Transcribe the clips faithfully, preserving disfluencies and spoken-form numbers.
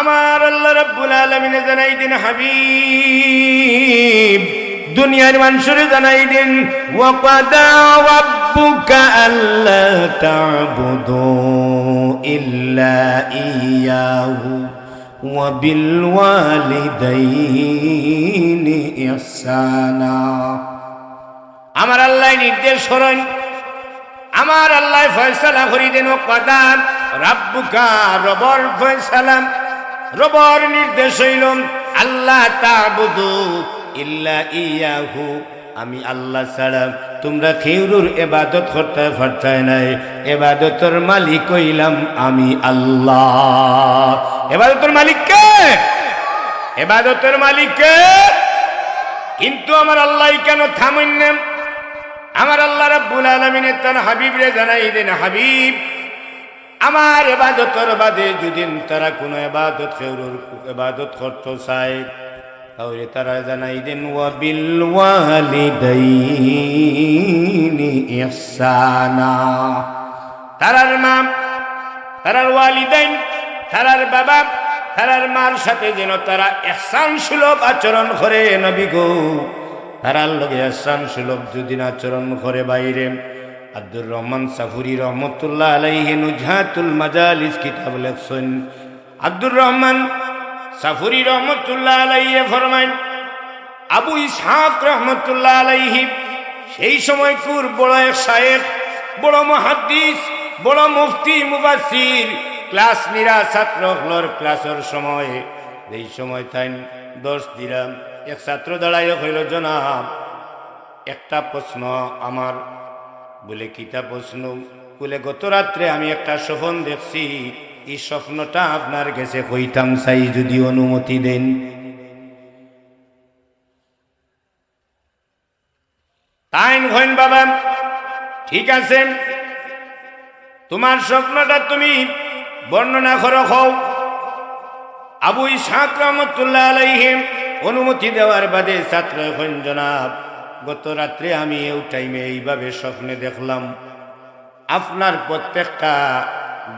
আমার আল্লাহ রাব্বুল আলামিনে জানাই দেন, হাবিব, দুনিয়ার মানুষরে জানাই দেন, "ওয়া কাদা রাব্বুকা আল্লা তা'বুদু ইল্লা ইয়াহু ওয়া বিল ওয়ালিদাইনি ইহসানা।" আমার আল্লাহ নির্দেশ করইন, আমার আল্লাহ ফয়সালা করি দেন, "ওয়া কাদা রাব্বুকা", রবর ফয়সালা, রবর নির্দেশ অইল, "আল্লা তা'বুদু ইল্লা ইয়াহু", আমি আল্লাহ ছাড়া তুমরা কেউরুর ইবাদত করতায় পারতায় নায়। ইবাদতর মালিক অইলাম আমি আল্লাহ। ইবাদতর মালিক কে? ইবাদতর মালিক কে? কিন্তু আমার আল্লাহ কেন থামইন না? আমার আল্লাহ রাব্বুল আলামিনে তান হাবিবরে জানাই দেন, হাবিব, আমার ইবাদতর বাদে যুদি তারা কুনু ইবাদত, কেউরুর ইবাদত করতো চায়, তাইলে তারা জানাই দেন, "ওয়া বিল ওয়ালিদাইনি ইহসানা।" তারার মা, তারার ওয়ালিদাইন, তারার বাবা, তারার মার সাথে যেন তারা ইহসান সুলভ আচরণ করে, নবী গো। তারার লগে ইহসান সুলভ যুদি না আচরণ করে বাইরে। আব্দুর রহমান সাফুরি রহমতুল্লাহ আলাইহি নুজহাতুল মাজালিস কিতাব লেখছইন। আব্দুর রহমান সাফুরি রহমতুল্লাহ আলাইহি ফরমাইন, আবু ইসহাক রহমতুল্লাহ আলাইহি সেই সময়কুর বড় এক শায়েখ, বড় মুহাদ্দিস, বড় মুফতি মুফাসসির, ক্লাস নিরা ছাত্র অকলর ক্লাসর সময়, যেই সময় তাইন দর্শ দিরা, এক ছাত্র দাঁড়াইয়া কইল, "জনাব, একটা প্রশ্ন আমার।" বলে, "কিতা প্রশ্ন?" বলে, "গত রাত্রে আমি একটা স্বপন দেখছি, ই স্বপ্নটা আপনার গেছে কইতাম চাই, যুদি অনুমতি দেন।" তাইন কইন, "বাবা, ঠিক আছে, তুমার স্বপ্নটা তুমি বর্ণনা করো, কও।" আবু ইসহাক রহমতুল্লাহ আলাইহি অনুমতি দেওয়ার বাদে ছাত্রয় কইন, "জনাব, গত রাত্রে আমি এউ টাইমে এইভাবে স্বপ্নে দেখলাম, আপনার প্রত্যেকটা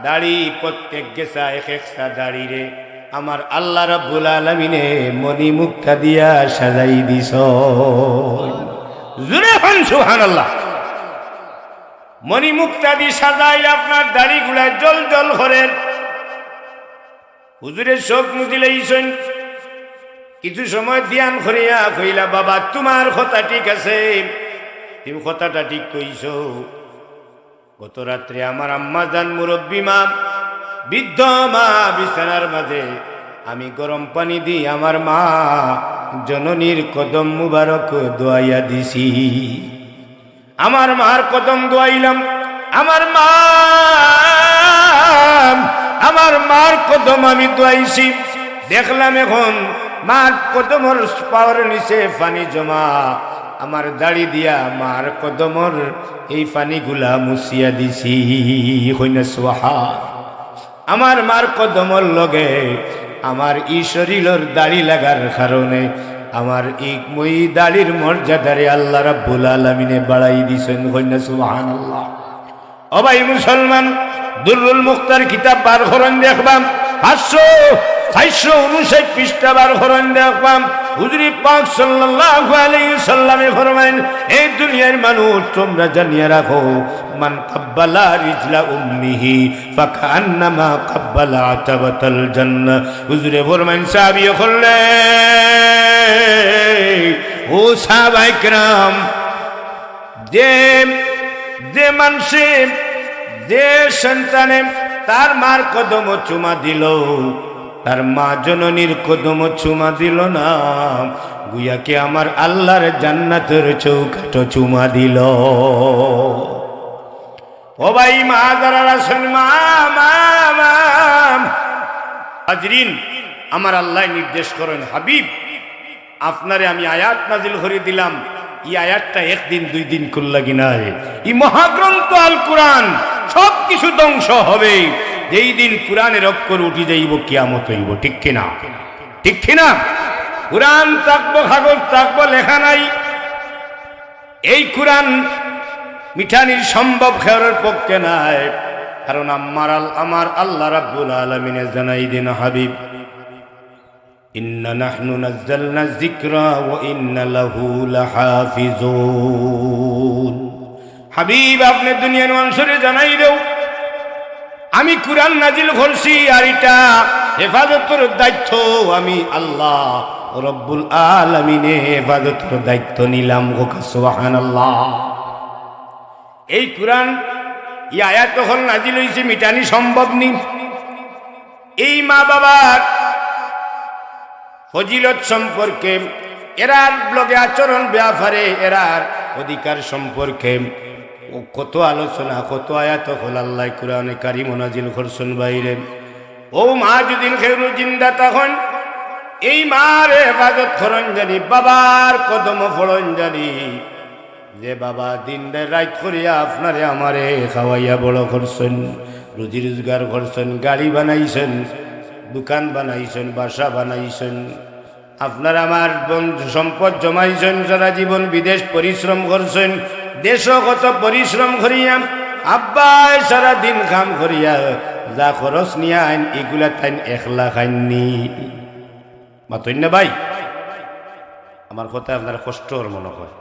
দাড়ি, প্রত্যেক গেছা এক একটা দাড়িরে আমার আল্লাহ রাব্বুল আলামিনে মণি মুক্তা দিয়া সাজাই দিছইন।" জোরে কইন সুবহানাল্লাহ। মণি মুক্তা দি সাজাইল, আপনার দাড়িগুলা জ্বলজ্বল করের। হুজুরে চোখ মুজিলাইছইন, কিছু সময় ধ্যান করিয়া কইলা, "বাবা, তুমার কথা ঠিক আছে, তুমি কথাটা ঠিক কইছো। গত রাত্রে আমার আম্মা জান, মুরব্বী মা, বৃদ্ধ মা বিছানার মাঝে, আমি গরম পানি দি আমার মা জননীর কদম মুবারক ধোয়াইয়া দিছি।" আমার মার কদম ধোয়াইলাম, আমার মা, আমার মার কদম আমি ধোয়াইছি। দেখলাম এখন মার কদমর পাওর নিচে পানি জমা, আমার দাড়ি দিয়া মার কদমর এই পানিগুলা মুছিয়া দিছি। কইন না সুবহান। আমার মার কদমর লগে আমার ই শরীলর দাড়ি লাগার কারণে আমার ই মই দাড়ির মর্যাদারে আল্লাহ রাব্বুল আলামিনে বাড়াই দিছইন। কইন না সুবহানাল্লাহ। ও ভাই মুসলমান, দুররুল মুখতার কিতাব বার করইন দেখবা, পাঁচশো, চাইরশো উনষাইট পৃষ্ঠা বার করইন দেখবা। হুজুরে পাক সাল্লাল্লাহু আলাইহি ওয়াসাল্লামে ফরমাইন, "এই দুনিয়ার মানুষ, তুমরা জানিয়া রাখো, মান কাব্বালা রিজলা উম্মিহি ফাকান্নামা কাব্বালা আতাবাতাল জান্নাহ।" হুজুরে ফরমাইন, সাহাবী অকলরে, ও সাহাবায়ে কেরাম, যে, যে মানষে, যে সন্তানে তার মার কদমো চুমা দিল, তার মা জননীর কদমো চুমা দিল না, গুয়াকে আমার আল্লাহর জান্নাতর চৌকাঠো চুমা দিল। ও ভাই, মা যারার আছইন, মা, মা, মা। হাজিরিন, আমার আল্লায় নির্দেশ করইন, হাবিব, আপনারে আমি আয়াত নাজিল করি দিলাম, ই আয়াতটা একদিন দুই দিনকুর লাগি নায়, ই মহাগ্রন্থ আল কুরআন সব কিছু ধ্বংস হবে। যেই দিন কুরআনের অক্ষর উঠি যাইব, কিয়ামত অইব, ঠিক কিনা? ঠিক কিনা? কুরআন থাকবো, কাগজ থাকবো, লেখা নাই। এই কুরআন মিটানির সম্ভব কেউর পক্ষে নায়, কারণ আমার আল-, আমার আল্লাহ রাব্বুল আলামিনে জানাই দিন, হাবিব, ইন্না নাহনু নাজ্জালনা যিকরা ওয়া ইন্না লাহু লাহাফিজুন। হাবিব, আপনে দুনিয়ার মানষরে জানাই দেও, আমি কুরআন নাজিল করছি, আর ইটা হেফাজতর দায়িত্ব আমি আল্লাহ রব্বুল আলামিনে হেফাজতর দায়িত্ব নিলাম। কউক্কা সুবহানাল্লাহ। এই কুরআন, ই আয়াত অকল নাজিল অইছে, মিটানি সম্ভব নি? এই মা বাবার ফজিলত সম্পর্কে, এরার লগে আচরণ ব্যাপারে, এরার অধিকার সম্পর্কে কত আলোচনা, কত আয়াত অকল আল্লায় কুরআনে কারিমো নাজিল করছইন ভাইরে। অউ মা যুদি কেউরু জিন্দা থাকইন, এই মারে হেফাজত করইন জানি, বাবার কদমো পড়ইন জানি। যে বাবা দিন রাইত করিয়া আপনারে আমারে খাওয়াইয়া বড় করছইন, রুজি রোজগার করছইন, গাড়ি বানাইছইন, দোকান বানাইছইন, বাসা বানাইছইন, আপনার আমার বন-, সম্পদ জমাইছইন, সারা জীবন বিদেশ পরিশ্রম করছইন, দেশো কত পরিশ্রম করিয়া আব্বায় সারা দিন কাম করিয়া যা খরচ নিয়া আইন, ইগুলা তাইন একলা খাইন নি? মাতইন না ভাই, আমার কথায় আপনার কষ্ট অর মনো অয়।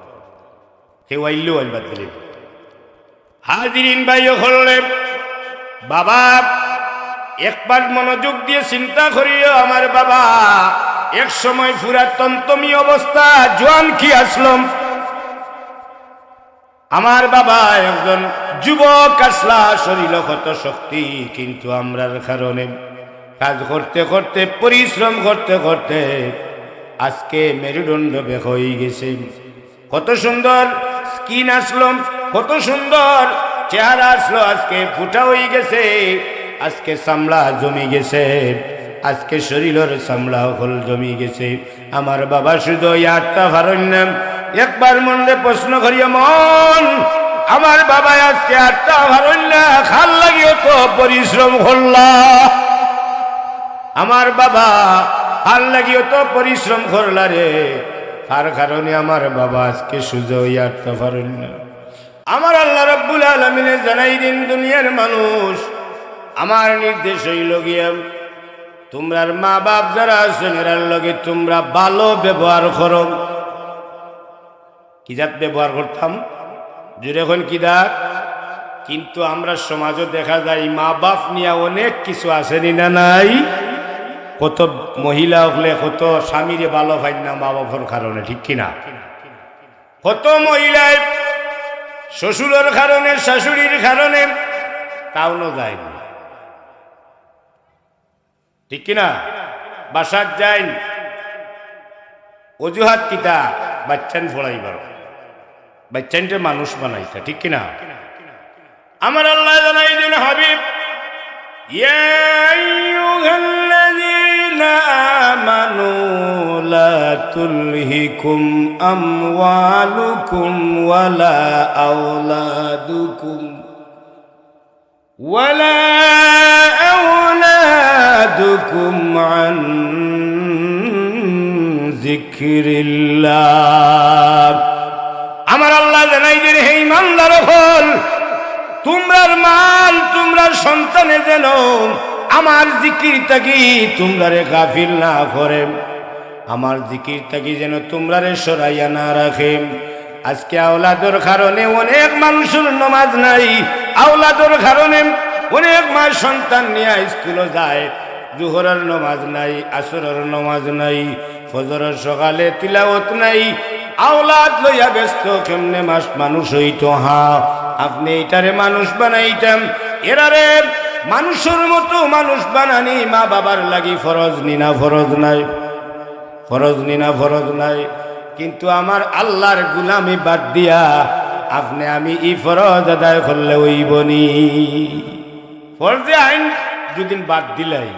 কেউ আইলেও আইল, বাদ দিলে। হাজিরিন ভাই অকল রে, বাবা, একবার মনোযোগ দিয়া চিন্তা করিও, আমার বাবা এক সময় পুরা তন্তমি অবস্থা, জোয়ান কি আছলো। আমার বাবা একজন যুবক আছলা, শরীলো কত শক্তি, কিন্তু আমরার কারণে কাজ করতে করতে, পরিশ্রম করতে করতে আজকে মেরুদণ্ড বেঁকা অইগেছে। কত সুন্দর skin আছলো, কত সুন্দর চেহারা আছলো, আজকে ফুটা অইগেছে, আজকে চামড়া জমি গেছে, আজকে শরীলর চামড়া অকল জমি গেছে। আমার বাবা সুজা অইয়া আটতা পারইন না। একবার মনরে প্রশ্ন করিও, মন, আমার বাবায় আজকে আটতা পারইন না, কার লাগি অত পরিশ্রম করলা? আমার বাবা কার লাগি অত পরিশ্রম করলা রে? কার কারণে আমার বাবা আজকে সুজা অইয়া আটতা পারইন না? আমার আল্লাহ রাব্বুল আলামিনে জানাই দিন, দুনিয়ার মানুষ, আমার নির্দেশ অইলো গিয়া, তুমরার মা বাপ যারা আছইন, এরার লগে তুমরা ভালো ব্যবহার করো। কি জাত ব্যবহার করতাম? জোরে কইন, কি জাত? কিন্তু আমরার সমাজো দেখা যায়, মা বাপ নিয়া অনেক কিছু আছে নি না নাই? কত মহিলা অকলে কত স্বামীরে ভালো পাইন না মা বাপর কারণে, ঠিক কি না? কত মহিলায় শ্বশুরর কারণে, শাশুড়ির কারণে টাউনো যাইন, ঠিক কি না? বাসাত যাইন, অজুহাত কিতা? বাইচ্চাইন পড়াইবার, বাইচ্চাইনরে মানুষ বানাইতা, ঠিক কি না? আমার আল্লায় জানাই দিন, হাবিব, يا أيها الذين آمنوا لا تلهكم أموالكم ولا أولادكم ولا أولادكم عن ذكر الله। আমার আল্লায় জানাই দিন, হে ইমানদার অকল, তুমরার মাল, তুমরার সন্তানে যেন আমার জিকির থাকি তুমরারে গাফিল না করে, আমার জিকির থাকি যেন তুমরারে সরাইয়া না রাখে। আজকে আওলাদর কারণে অনেক মানুষর নমাজ নাই, আওলাদর কারণে অনেক মা সন্তান নিয়া স্কুলো যায়, জোহরর নমাজ নাই, আসরর নমাজ নাই, ফজরর সকালে তিলাওত নাই, আওলাদ লইয়া ব্যস্ত, কেমনে মাস-, মানুষ অইতো? হ্যাঁ, আপনে ইটারে মানুষ বানাইতাম, এরারে মানুষর মতো মানুষ বানানি মা বাবার লাগি ফরজ নি না ফরজ নায়? ফরজ নি না ফরজ নায়? কিন্তু আমার আল্লার গুলামি বাদ দিয়া আপনে আমি ই ফরজ আদায় করলে অইবো নি? ফরজে আইন যুদি বাদ দিলাই,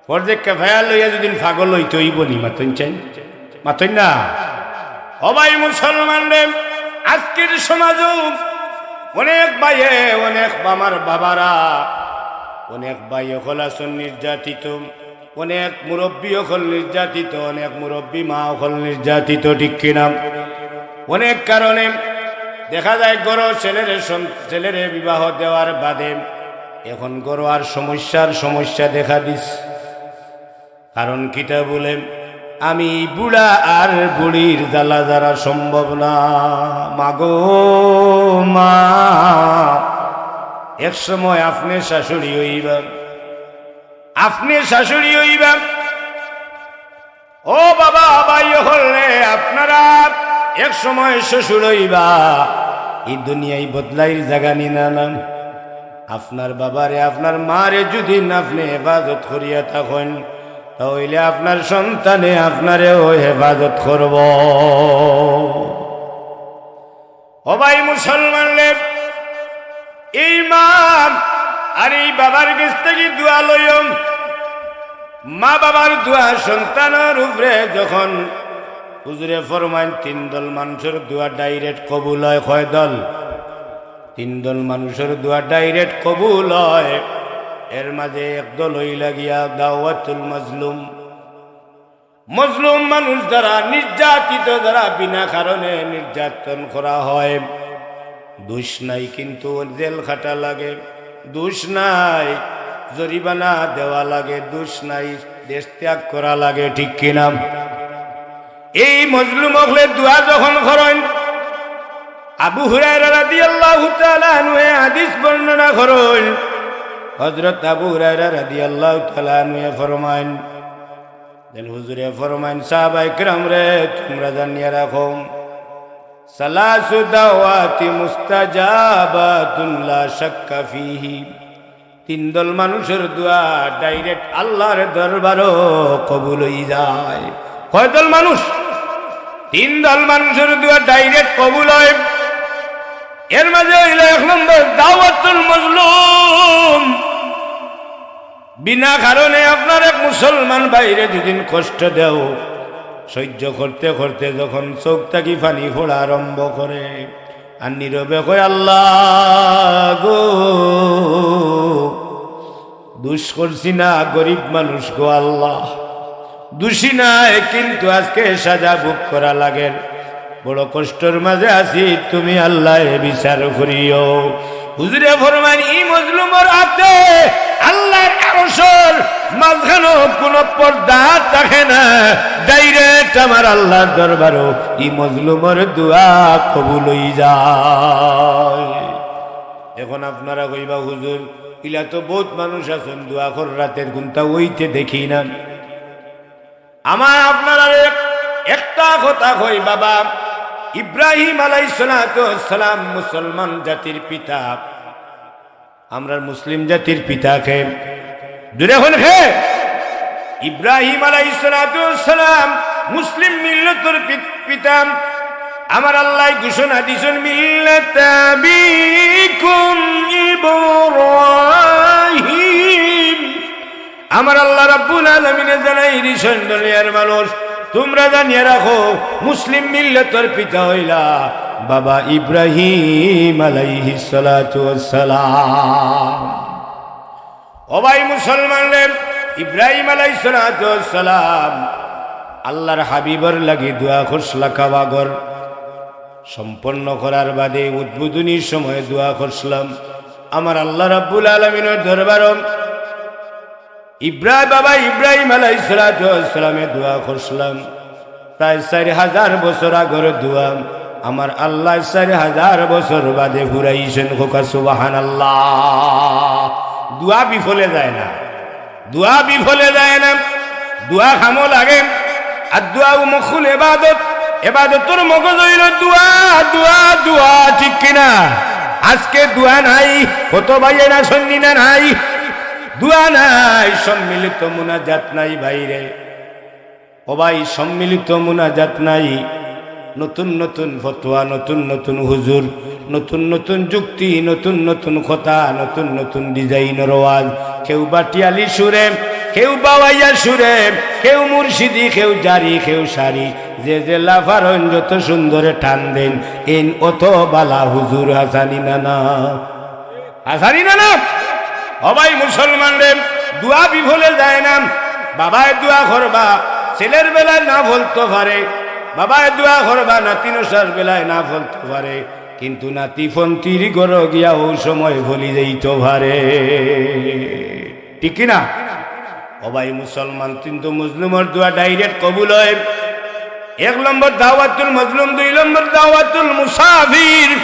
ফরজে কেফায়া লইয়া যুদি পাগল অইতে অইবো নি? মাতইন চাইন, মাতইন না। ও ভাই মুসলমান রে, আজকের সমাজো অনেক ভাইয়ে, অনেক আমার বাবারা, অনেক ভাই অকল আছইন নির্যাতিত, অনেক মুরব্বি অকল নির্যাতিত, অনেক মুরব্বি মা অকল নির্যাতিত, ঠিক কি না? অনেক কারণে দেখা যায় ঘরো ছেলেরে সন-, ছেলেরে বিবাহ দেওয়ার বাদে এখন ঘরো আর সমস্যার সমস্যা দেখা দিস। কারণ কিতা বুলে, আমি বুড়া আর বুড়ির জ্বালা যারা সম্ভব না। মাগো মা, এক সময় আপনে শাশুড়ি অইবা, আপনে শাশুড়ি অইবা। ও বাবা, ভাই অকল রে, আপনারা এক সময় শ্বশুর অইবা। ই দুনিয়াই বদলাইর জাগা নি না, না? আপনার বাবারে, আপনার মারে যুদি আপনে হেফাজত করিয়া থাকইন, তা অইলে আপনার সন্তানে আপনারেও হেফাজত করবো। ও ভাই মুসলমান রে, এই মা আর এই বাবার গেছ থাকি দোয়া লইও। মা বাবার দোয়া সন্তানর উপরে যখন হুজুরে ফরমাইন, তিন দল মানুষর দোয়া direct কবুল অয়। কয় দল? তিন দল মানুষর দোয়া direct কবুল অয়। এর মাঝে এক দল অইলা গিয়া দাওয়াতুল মাজলুম। মজলুম মানুষ যারা, নির্যাতিত যারা, বিনা কারণে নির্যাতন করা হয়, দোষ নাই কিন্তু জেল খাটা লাগে, দোষ নাই জরিমানা দেওয়া লাগে, দোষ নাই দেশ ত্যাগ করা লাগে, ঠিক কিনা? এই মজলুম অকলে দোয়া যখন করইন, আবু হুরায়রা রাদিয়াল্লাহু তাআলা আনহুয়ে হাদিস বর্ণনা করইন, হযরত আবু হুরায়রা রাদিয়াল্লাহু তাআলা আনহুয়ে ফরমাইন, যেন হুজুরে ফরমাইন, সাহাবায়ে কেরাম রে, তুমরা জানিয়া রাখো, সালাসু দাওয়াতি মুস্তাজাবাতুন লা শাক্কা ফিহি। তিন দল মানুষর দোয়া direct আল্লাহর দরবারো কবুল অই যায়। কয় দল মানুষ? তিন দল মানুষর দোয়া direct কবুল অয়। এর মাঝে অইলো এক নম্বর দাওয়াতুল মজলুম। বিনা কারণে আপনার এক মুসলমান ভাইরে দুদিন কষ্ট দেও, সহ্য করতে করতে যখন চউখ থাকি পানি পড়া আরম্ভ করে, আর নীরবে কয়, "আল্লাহ গো, দোষ করছি না, গরিব মানুষ গো আল্লাহ, দোষী নায়, কিন্তু আজকে সাজা ভোগ করা লাগের।" বড় কষ্টর মাঝে আছি, তুমি আল্লাহ এ বিচার করিও। হুজুরে ফরমান, ই মজলুমর আতে আল্লাহর আরশর মাঝখানো কোনো পর্দা থাকে না, direct আমার আল্লাহর দরবারো ই মজলুমর দোয়া কবুল অই যায়। এখন আপনারা কইবা, হুজুর, ইলা তো বউত মানুষ আছইন, দোয়া কররাতের কুন্তা অইতে দেখি না। আমার আপনারারে এক-, একটা কথা কই বাবা, ইব্রাহিম আলাইহিস সালাতু ওয়াস সালাম মুসলমান জাতির পিতা, আমরার মুসলিম জাতির পিতা কে? জুরে কইন কে? ইব্রাহিম আলাইহিস সালাতু ওয়াস সালাম মুসলিম মিল্লতর পি-, পিতা। আমার আল্লায় ঘোষণা দিছইন, "মিল্লাতা আবিকুম ইব্রাহিম।" আমার আল্লাহ রাব্বুল আলামিনে জানাই দিছইন, দুনিয়ার মানুষ, তুমরা জানিয়া রাখো, মুসলিম মিল্লতর পিতা অইলা বাবা ইব্রাহিম আলাইহিস সালাতু ওয়াস সালাম। ও ভাই মুসলমান রে, ইব্রাহিম আলাইহিস সালাতু ওয়াস সালাম আল্লাহর হাবিবর লাগি দোয়া করছলা কাবা ঘর সম্পন্ন করার বাদে উদ্বোধনীর সময় দোয়া করছলা, আমার আল্লাহ রাব্বুল আলামিনর দরবারো ইব্রাহিম, বাবা ইব্রাহিম আলাইহিস সালাতু ওয়াস সালামে দোয়া করছলা, প্রায় চাইর হাজার বছর আগর দোয়া, আমার আল্লায় চাইর হাজার বছর বাদে ফুরাইছইন। কউক্কা সুবহানাল্লাহ। দোয়া বিফলে যায় না, দোয়া বিফলে যায় না, দোয়া কামো লাগে। আর দোয়া মুখুল ইবাদত, ইবাদতর মগজ অইলো দোয়া, দোয়া, দোয়া, ঠিক কিনা? আজকে দোয়া নাই, কত ভাইয়ে না শুননি না নাই, দোয়া নাই, সম্মিলিত মুনাজাত নাই ভাইরে। ও ভাই, সম্মিলিত মুনাজাত নাই, নতুন নতুন ফতোয়া, নতুন নতুন হুজুর, নতুন নতুন যুক্তি, নতুন নতুন কথা, নতুন নতুন ডিজাইনর ওয়াজ। কেউ ভাটিয়ালি সুরে, কেউ বাওয়াইয়া সুরে, কেউ মুর্শিদি, কেউ জারি, কেউ সারি, যে যেলা পারইন যত সুন্দরে টান দেইন, এইন অত বালা হুজুর। হাছা নি না না? হাছা নি না না? ও ভাই মুসলমান রে, দোয়া বিফলে যায় না। বাবায় দোয়া করবা, ছেলের বেলায় না ফলতো পারে, বাবায় দোয়া করবা, নাতিনশার বেলায় না ফলতো পারে, কিন্তু নাতি-ফন্তির ঘরো গিয়া অউ সময় ফলি যাইতো পারে, ঠিক কিনা? ও ভাই মুসলমান, কিন্তু মজলুমর দোয়া direct কবুল অয়। এক নম্বর দাওয়াতুল মজলুম, দুই নম্বর দাওয়াতুল মুসাফির।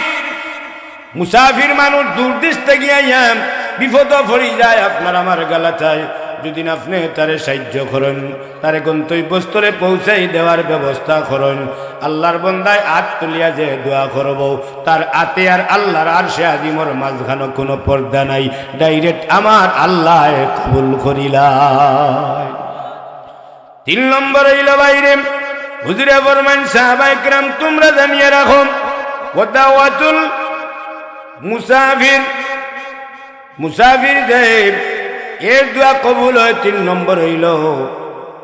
মুসাফির মানুষ দূর দেশ থাকি আইয়া বিপদো পড়ি যায়, আপনার আমার গালাতায়। যদি আপনে তারে সাহায্য করইন, তারে গন্তব্যস্থলে পৌঁছাই দেওয়ার ব্যবস্থা করইন, আল্লার বন্দায় আত তুলিয়া যে দোয়া করবো, তার আতে আর আল্লার আরশে আজিমর মাঝখানো কুনু পর্দা নাই, direct আমার আল্লায় কবুল করিলায়। তিন নম্বর অইলো ভাইরে, হুজুরে ফরমাইন, সাহাবায়ে কেরাম, তুমরা জানিয়া রাখো, ওয়া দাওয়াতুল মুসাফির, মুসাফির যে এর দোয়া কবুল অয়। তিন নম্বর অইলো,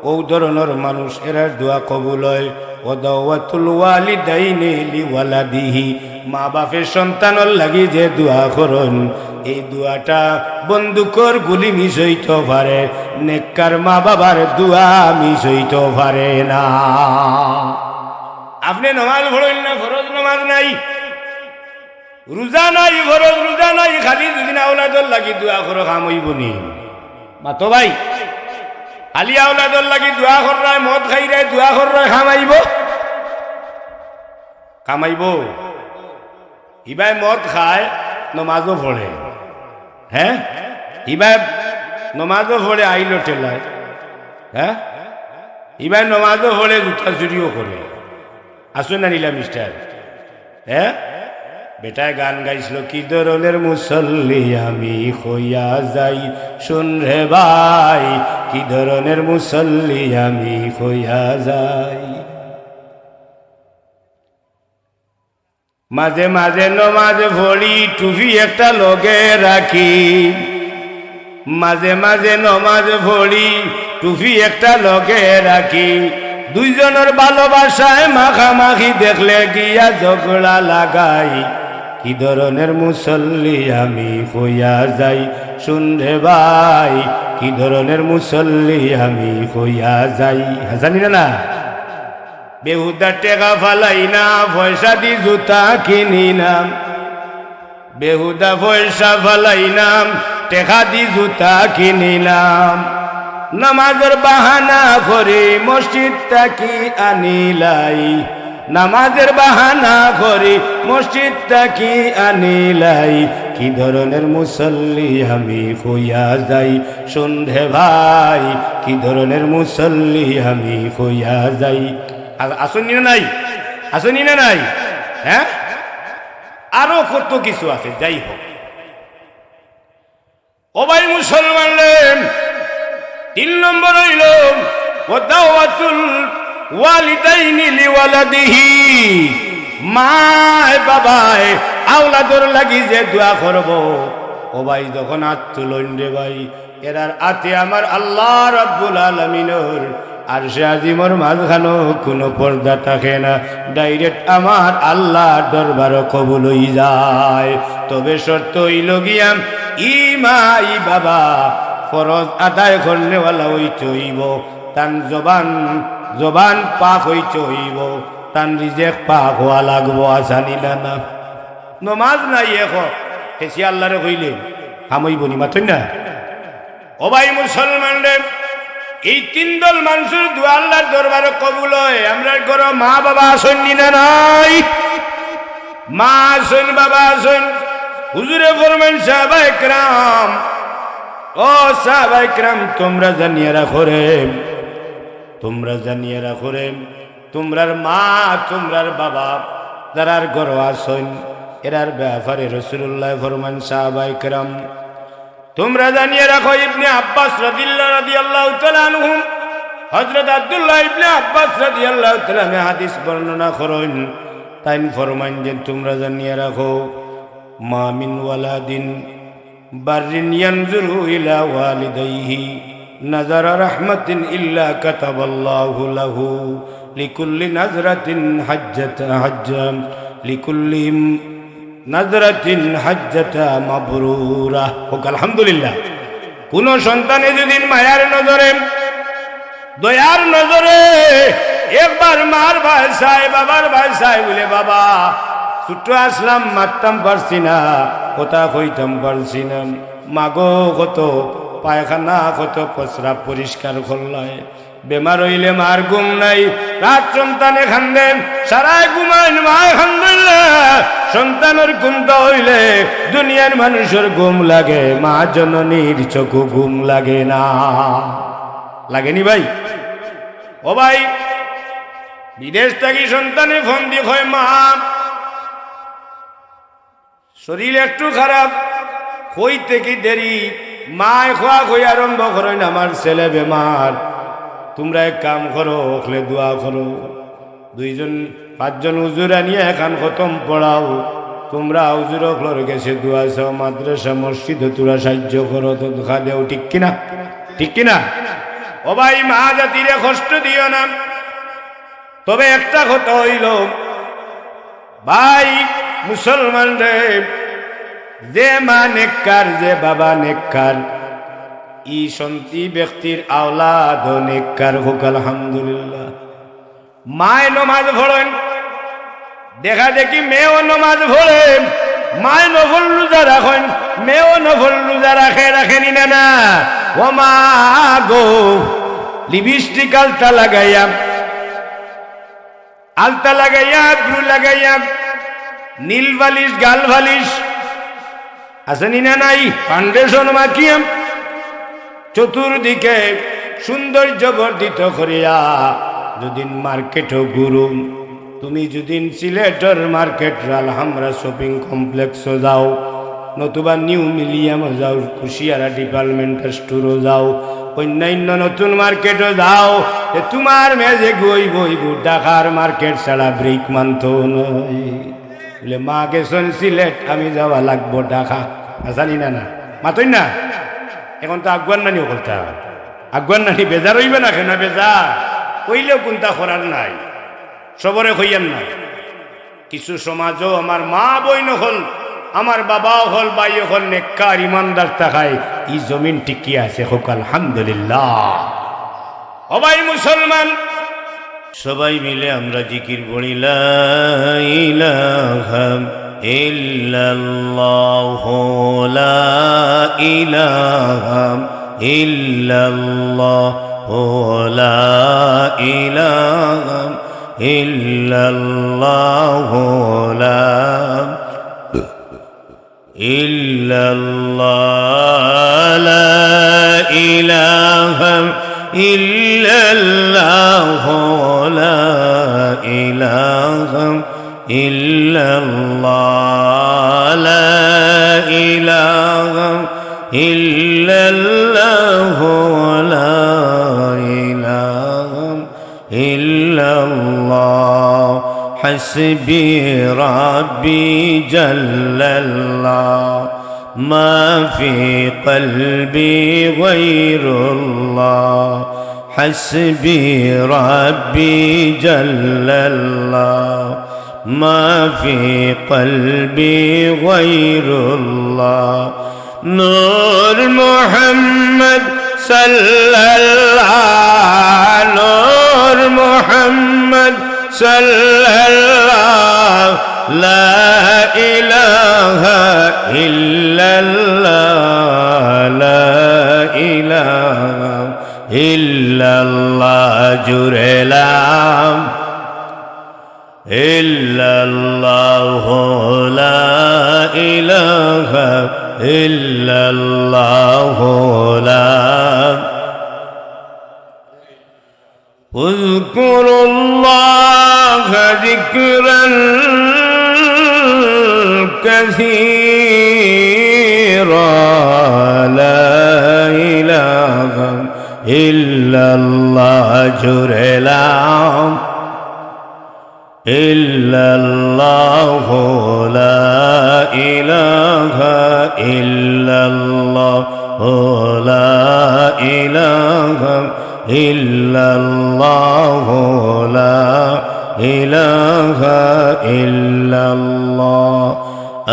অউ ধরনর মানুষ এরার দোয়া কবুল অয়। ওয়া দাওয়াতুল ওয়ালিদাইনি লিওয়ালাদিহি, মা বাপে সন্তানর লাগি যে দোয়া করইন, এই দোয়াটা বন্দুকর গুলি miss অইতো পারে, নেককার মা বাবার দোয়া miss অইতো পারে না। আপনে নমাজ পড়ইন না, ফরজ নমাজ নাই, রোজা নাই, ফরজ রোজা নাই, খালি যদি আওলাদর লাগি দোয়া করো, কাম অইবো নি? মাতো ভাই, খালি আওলাদর লাগি দোয়া কররায়, মদ খাইরায় দোয়া কররায়, কাম অইবো? কাম অইবো? ইবায় মদ খায়, নমাজও পড়ে, হে? ইবায় নমাজও পড়ে, আইলো ঠেলায়, হে? ইবায় নমাজও পড়ে, জুতা চুরিও করে। আছো না নীলা মিস্টার? হে? বেটায় গান গাইছিল, "কি ধরনের মুসল্লি আমি হইয়া যাই, শুন রে ভাই, কি ধরনের মুসল্লি আমি হইয়া যাই।" মাঝে মাঝে নমাজ পড়ি, টুপি একটা লগে রাখি। মাঝে মাঝে নমাজ পড়ি, টুপি একটা লগে রাখি। দুইজনর ভালোবাসায় মাখামাখি দেখলে গিয়া ঝগড়া লাগাই। কি ধরনের মুসল্লি আমি হইয়া যাই, শুন রে ভাই, কি ধরনের মুসল্লি আমি হইয়া যাই। হাসানি না, না? বেহুদা টেকা ফালাই না, পয়সা দি জুতা কিনি না। বেহুদা পয়সা ফালাই না, টেকা দি জুতা কিনি না। নামাজর বাহানা করি মসজিদ থাকি আনিলাই। নামাজর বাহানা করি মসজিদ থাকি আনিলাই। কি ধরনের মুসল্লি আমি হইয়া যাই, শুন রে ভাই, কি ধরনের মুসল্লি আমি হইয়া যাই। আ-, আছইন নি না নাই? আছইন নি না নাই? হে? আরো কত কিছু আছে, যাই হোক। ও ভাই মুসলমান রে, তিন নম্বর অইলো, ওয়া দাওয়াতুল ওয়ালিদাইনি লিওয়ালাদিহি, মায় বাবায় আওলাদর লাগি যে দোয়া করবো, ও ভাই যখন আত তুলইন রে ভাই, এরার আতে আমার আল্লাহ রাব্বুল আলামিনর আরশে আজিমর মাঝখানো কুনু পর্দা থাকে না, direct আমার আল্লাহর দরবারো কবুল অই যায়। তবে শর্ত অইলো গিয়া, ই মা ই বাবা ফরজ আদায় করনেওয়ালা অইতে অইবো, তান জবান, জবান পাক অইতে অইবো, তান রিজেক পাক অওয়া লাগবো, আছানি না না? নমাজ নাই এখন, হেসি আল্লাহরে কইলে কাম অইবো নি, মাতইন না? ও ভাই মুসলমান রে, এই তিন দল মানষর দোয়া আল্লাহর দরবারো কবুল অয়। আমরার ঘরো মা বাবা আছইন নি না নাই? মা আছইন, বাবা আছইন। হুজুরে ফরমাইন, সাহাবায়ে কেরাম, ও সাহাবায়ে কেরাম, তুমরা জানিয়া রাখো রে, তুমরা জানিয়া রাখো রে, তুমরার মা, তুমরার বাবা, যারার ঘরো আছইন, এরার ব্যাপারে রাসূলুল্লায় ফরমাইন, সাহাবায়ে কেরাম, তুমরা জানিয়া রাখো, ইবনে আব্বাস রাদিয়াল্লাহু, রাদিয়াল্লাহু তাআলা আনহুম, হযরত আব্দুল্লাহ ইবনে আব্বাস রাদিয়াল্লাহু তাআলা আনহু হাদিস বর্ণনা করইন, তাইন ফরমাইন যে, তুমরা জানিয়া রাখো, মা মিন ওয়ালাদিন বাররিন ইয়ানজুরু ইলা ওয়ালিদাইহি নাজারা রাহমাতিন ইল্লা কাতাবাল্লাহু লাহু লিকুল্লি নাজরাতিন হাজ্জাত, হাজ্জা, লিকুল্লি নাজরাতিন হাজ্জাতা মাবরুরা। হোক আলহামদুলিল্লাহ। কুনু সন্তানে যদি মায়ার নজরে, দয়ার নজরে একবার মার বায় চায়, বাবার বায় চায়, বলে, "বাবা, ছোট আছলাম, মাততাম পারছি না, কথা কইতাম পারছি না, মাগো কত পায়খানা কত, প্রস্রাব পরিষ্কার করলায়। বেমার অইলে মার ঘুম নাই, রাত সন্তানে কান্দে, সারায় ঘুমাইন, মায় কান্দইন না। সন্তানর ঘুমটা অইলে দুনিয়ার মানুষর ঘুম লাগে, মা জননীর চোখো ঘুম লাগে না। লাগেনি ভাই? ও ভাই, বিদেশ থাকি সন্তানে ফোন দি কয়, "মা, শরীর একটু খারাপ, কইতে কি দেরি।" মায় কওয়া কই আরম্ভ করইন, "আমার ছেলে বেমার, তুমরা এক কাম করো, অকলে দোয়া করো, দুইজন পাঁচজন হুজুর আনিয়া এখান খতম পড়াও, তুমরা হুজুর অকলর গেছে দোয়া চাও, মাদ্রাসা মসজিদো তুমরা সাহায্য করো, সদকা দেও।" ঠিক কিনা? ঠিক কিনা? ও ভাই, মা জাতিরে কষ্ট দিও না। তবে একটা কথা অইলো, ভাই মুসলমান রে, যে মা নেককার, যে বাবা নেককার, ই সন্তি ব্যক্তির আওলাদও নেককার। কউক্কা আলহামদুলিল্লাহ। মায় নমাজ পড়ইন, দেখা দেখি মেয়েও নমাজ পড়ে, মায় নফল রোজা রাখইন, মেয়েও নফল রোজা রাখে, রাখেনি না, না? ও মা গো, লিপস্টিক আলতা লাগাইয়া, আলতা লাগাইয়া, আইব্রু লাগাইয়া, নীল পালিশ, গাল পালিশ, আছে নি না নাই? ফাউন্ডেশন মাখিয়া, চতুর্দিকে সৌন্দর্য বর্ধিত করিয়া যুদিন মার্কেটো ঘুরো, তুমি যুদিন সিলেটর মার্কেট, আলহামরা শপিং কমপ্লেক্সো যাও, নতুবা নিউ মিলিনিয়ামো যাও, কুশিয়ারা ডিপার্টমেন্টাল স্টোরো যাও, অইন্যাইন্য নতুন মার্কেটো যাও, তে তুমার মেজে গই বইবো ঢাকার মার্কেট ছাড়া ব্রেক মানতো নয়। বলে, "মা গেছইন সিলেট, আমি যাওয়া লাগবো ঢাকা।" আছে নি না, না? মাতইন না? এখন তো আগুয়ার নানি অকলতা। আগুয়ার নানি বেজার অইবা না, কেনে বেজার? অইলেও কুন্তা করার নাই। সবরে কইয়ার না। কিছু সমাজো আমার মা বইন অকল, আমার বাবা অকল, ভাই অকল নেককার ইমানদার থাকায় ই জমিন টিকিয়া আছে। কউক্কা আলহামদুলিল্লাহ। ও ভাই মুসলমান, সবাই মিলে আমরা জিকির পড়ি, লা ইলাহা ইল্লাল্লাহু, লা ইলাহা ইল্লাল্লাহু, লা ইলাহা ইল্লাল্লাহু, লা ইল্লাল্লাহ, লা ইলাহা ইল্লাল্লাহ, লা ইলাহা ইল্লাল্লাহ, লা ইলাহা ইল্লাল্লাহ, লা ইলাহা إلا الله. حسبي ربي جل الله، ما في قلبي غير الله. حسبي ربي جل الله، ما في قلبي غير الله. نور محمد صلى الله، نور محمد صلى الله، لا إله إلا الله، لا إله إلا الله. জোরে লা إلا الله، لا إله إلا الله، لا. اذكروا الله ذكرا كثيرا، لا إله إلا الله، জোরে লা إلا الله، لا إله إلا الله، لا إله إلا الله، لا إله إلا الله.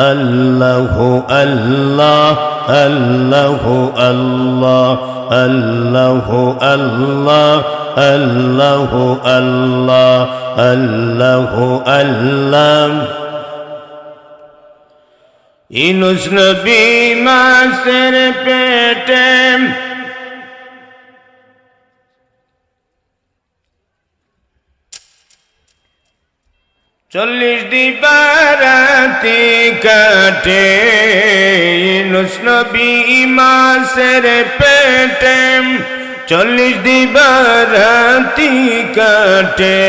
الله، الله، الله، الله، الله، الله، الله، الله، الله، الله، الله. ইউনুস নবী মাছের পেটে চল্লিশ দিবারাতি কাটে। ইউনুস নবী মাছের পেটে চল্লিশ দিবারাতি কাটে।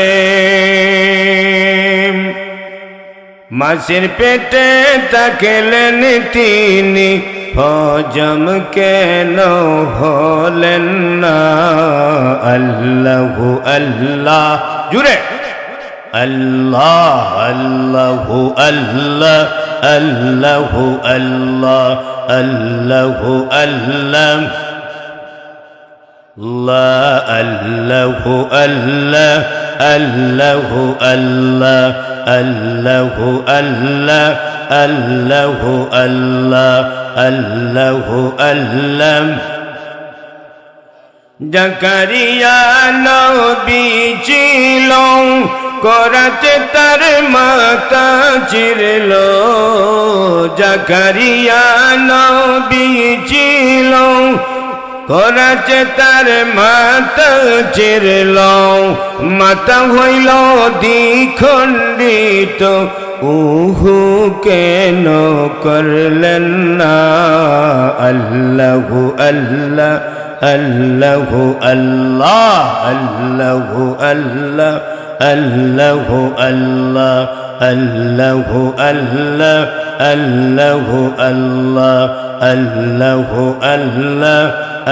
মাছের পেটে থাকলেন তিনি, হজম কেন হলেন না? আল্লাহু আল্লাহ, জুরে। আল্লাহ, আল্লাহু আল্লাহ, আল্লাহু আল্লাহ, আল্লাহু আল্লাহ। আল্লাহ, আল্লাহু আল্লাহ, আল্লাহু আল্লাহ, আল্লাহু আল্লাহ, আল্লাহু আল্লাহ, আল্লাহু আল্লাহ। জাকারিয়া নবী ছিল, করাতে তার মাথা চিরল। জাকারিয়া নবী ছিল, করাতে তার মাথা চিরল, মাথা হইল দ্বিখণ্ডিত। উহু কেন করলেন না? আল্লাহু আল্লাহ, আল্লাহু আল্লাহ, আল্লাহু আল্লাহ, আল্লাহু আল্লাহ, আল্লাহু আল্লাহ, আল্লাহু আল্লাহ, আল্লাহু আল্লাহ,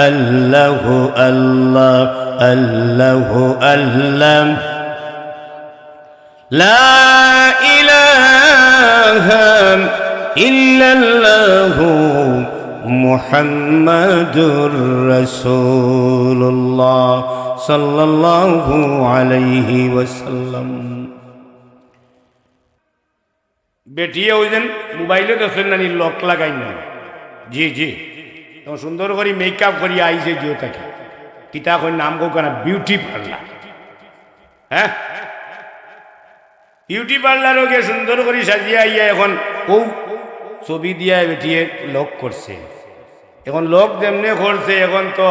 আল্লাহু আল্লাহ, আল্লাহু আল্লাহ। لا إله إلا الله محمد رسول الله صلى الله عليه وسلم। বেটিয়ে ওই যেন মোবাইলো দেখছইন না নি, লক লাগাইন না? জি, জি। তখন সুন্দর করি মেকআপ করি আইছে জিও থাকি। কিতা কই নাম কও কেন? Beauty parlour. হ্যাঁ? বিউটি পার্লারো গিয়া সুন্দর করি সাজিয়া আইয়া এখন অউ ছবি দিয়া বেটিয়ে লক করছে। এখন লক যেমনে করছে, এখন তো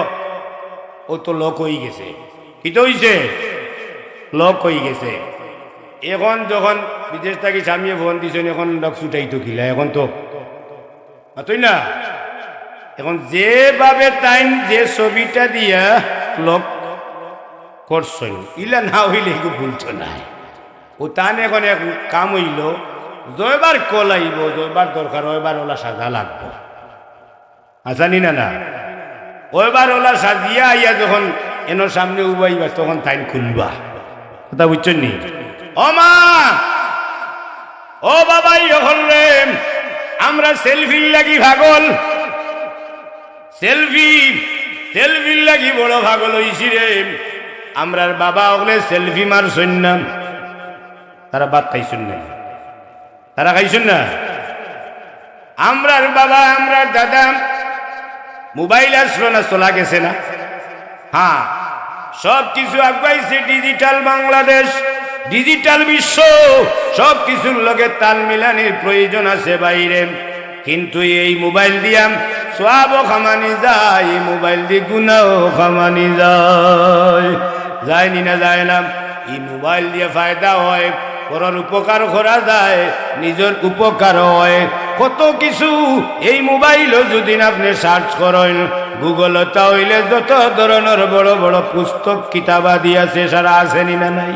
অউ তো লক অইগেছে। কিতা অইছে? লক অইগেছে। এখন যখন বিদেশ থাকি স্বামীয়ে ফোন দিছইন, এখন লক ছুটাইতো কিলা, এখন তো মাতইন না। এখন যেভাবে তাইন যে ছবিটা দিয়া লক করছইন, ইলা না অইলে এগু খুলতো নায়। অউ তান এখন এক কাম অইলো, যয়বার কল আইবো, যয়বার দরকার, অয়বার অলা সাজা লাগবো। হাছা নি না না? অয়বার অলা সাজিয়া আইয়া যখন এনর সামনে উবাইবা, তখন তাইন খুলবা। কথা বুঝছইন নি? ও মা, ও বাবা, ই অকলরে, আমরা সেলফির লাগি পাগল। সেলফি, সেলফির লাগি বড় পাগল অইছি রে। আমরার বাবা অকলে সেলফি মারছইন না, তারা ভাত খাইছইন না। তারা খাইছইন না? আমরার বাবা, আমরার দাদা, মোবাইল আসলো না, চলা গেছে না? হ্যাঁ, সব কিছু আগুয়াইছে, ডিজিটাল বাংলাদেশ, ডিজিটাল বিশ্ব, সব কিছুর লগে তাল মিলানির প্রয়োজন আছে ভাইরে। কিন্তু এই মোবাইল দিয়া সওয়াবও কামানি যায়, এই মোবাইল দি গুনাও কামানি যায়। যায় নি না যায় না? ই মোবাইল দিয়া ফায়দা অয়, পরর উপকার করা যায়, নিজর উপকার অয়, কত কিছু। এই মোবাইলো যুদি আপনে সার্চ করইন, গুগলো, তা অইলে যত ধরনর বড় বড় পুস্তক কিতাবাদি আছে, সারা আছে নি না নাই?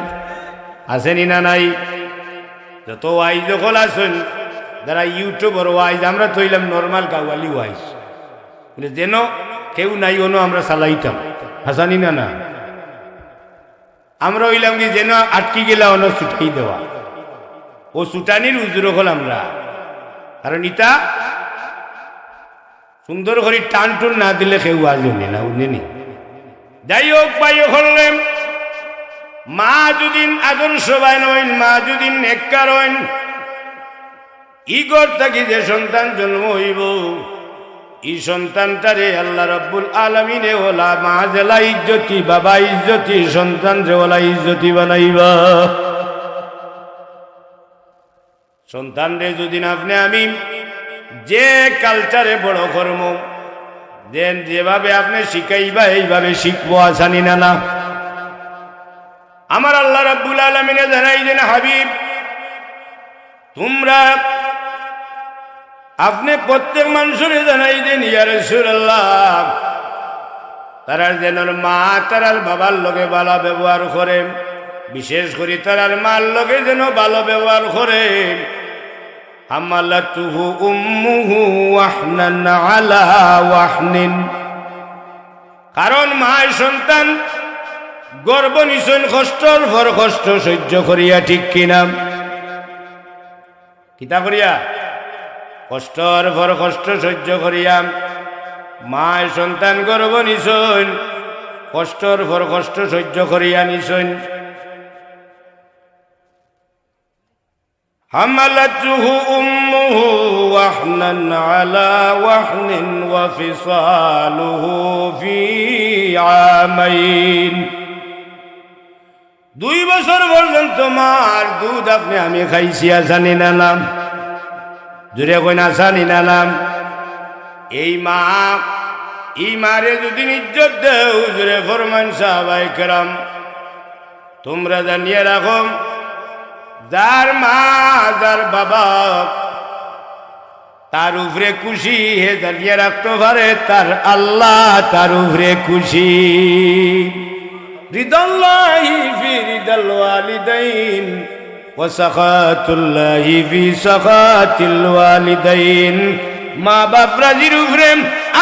আছে নি না নাই? যত ওয়াইজ অকল আছইন, যারা ইউটিউবর ওয়াইজ, আমরা তো অইলাম নরমাল গাওয়ালি ওয়াইজ, বুলে যেন কেউ নাই, অনো আমরা চালাইতাম, হাছা নি না না? আমরা অইলাম কি যেন আটকি গেলা অনো ছুটাই দেওয়া। অউ ছুটানির উজুর অকল আমরা। কারণ ইতা সুন্দর করি টান টুন না দিলে কেউ ওয়াজ হুনে না, হুনে নি? যাই হোক ভাই অকলরে, মা যুদি আদর্শবান অইন, মা যুদি নেককার অইন, ই ঘর থাকি যে সন্তান জন্ম অইবো, ই সন্তানটারে আল্লাহ রাব্বুল আলামিনে অলা মা যেলা ইজ্জতি, বাবা ইজ্জতি, সন্তানরে অলা ইজ্জতি বানাইবা। সন্তানরে যুদি আপনে আমি যে কালচারে বড় করমু, যেন যেভাবে আপনে শিখাইবা, এইভাবে শিখবো, আছানি না না? আমার আল্লাহ রাব্বুল আলামিনে জানাই দেন, হাবিব, তুমরা, আপনে প্রত্যেক মানুষরে জানাই দেন, ইয়া রাসূলুল্লাহ, তারার যেন মা, তারার বাবার লগে ভালা ব্যবহার করে, বিশেষ করি তারার মার লগে যেন ভালা ব্যবহার করে। হামালাতুহু উম্মুহু ওয়াহনান আলা ওয়াহনিন। কারণ মায় সন্তান গর্ভ নিছইন কষ্টর পর কষ্ট সহ্য করিয়া, ঠিক কিনা? কিতা করিয়া? কষ্টর পর কষ্ট সহ্য করিয়া। মায় সন্তান গর্ভ নিছইন, কষ্টর পর কষ্ট সহ্য করিয়া নিছইন। حملته أمه وهنا على وهن وفصاله في عامين। দুই বছর পর্যন্ত মার দুধ আপনে আমি খাইছি, আছানি না না? জুরে কইন, আছানি না না? এই মা, ই মারে যুদি ইজ্জত দেও, জুরে ফরমান সাহাবায়ে কেরাম, তুমরা জানিয়া রাখো, যার মা, যার বাবা, তার উপরে খুশি, হে জানিয়া রাখতো পারে, তার আল্লাহ তার উপরে খুশি। রিদাল্লাহি ফি রিদাল ওয়ালিদাইন, ওয়া সাখাতুল্লাহি ফি সাখাতিল ওয়ালিদাইন। মা বাপ রাজির উপরে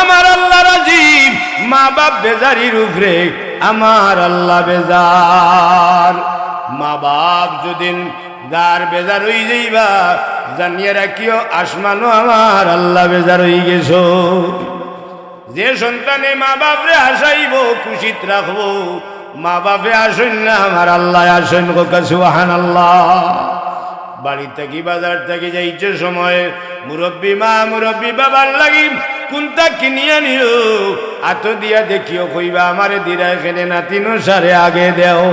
আমার আল্লাহ রাজি, মা বাপ বেজারির উপরে আমার আল্লাহ বেজার। মা বাপ যুদি যার বেজার অই যাইবা, জানিয়া রাখিও, আসমানও আমার আল্লাহ বেজার অই গেছো। যে সন্তানে মা বাপরে হাসাইবো, খুশিত রাখবো, মা বাপে হাসইন না, আমার আল্লায় হাসইন। কউক্কা সুবহানাল্লাহ। বাড়ি থাকি, বাজার থাকি যাইতে সময় মুরব্বি মা, মুরব্বি বাবার লাগি কুন্তা কিনিয়া নিও, আতো দিয়া দেখিও, কইবা, আমারে দিরায় কেনে, নাতিনর সারে আগে দেও।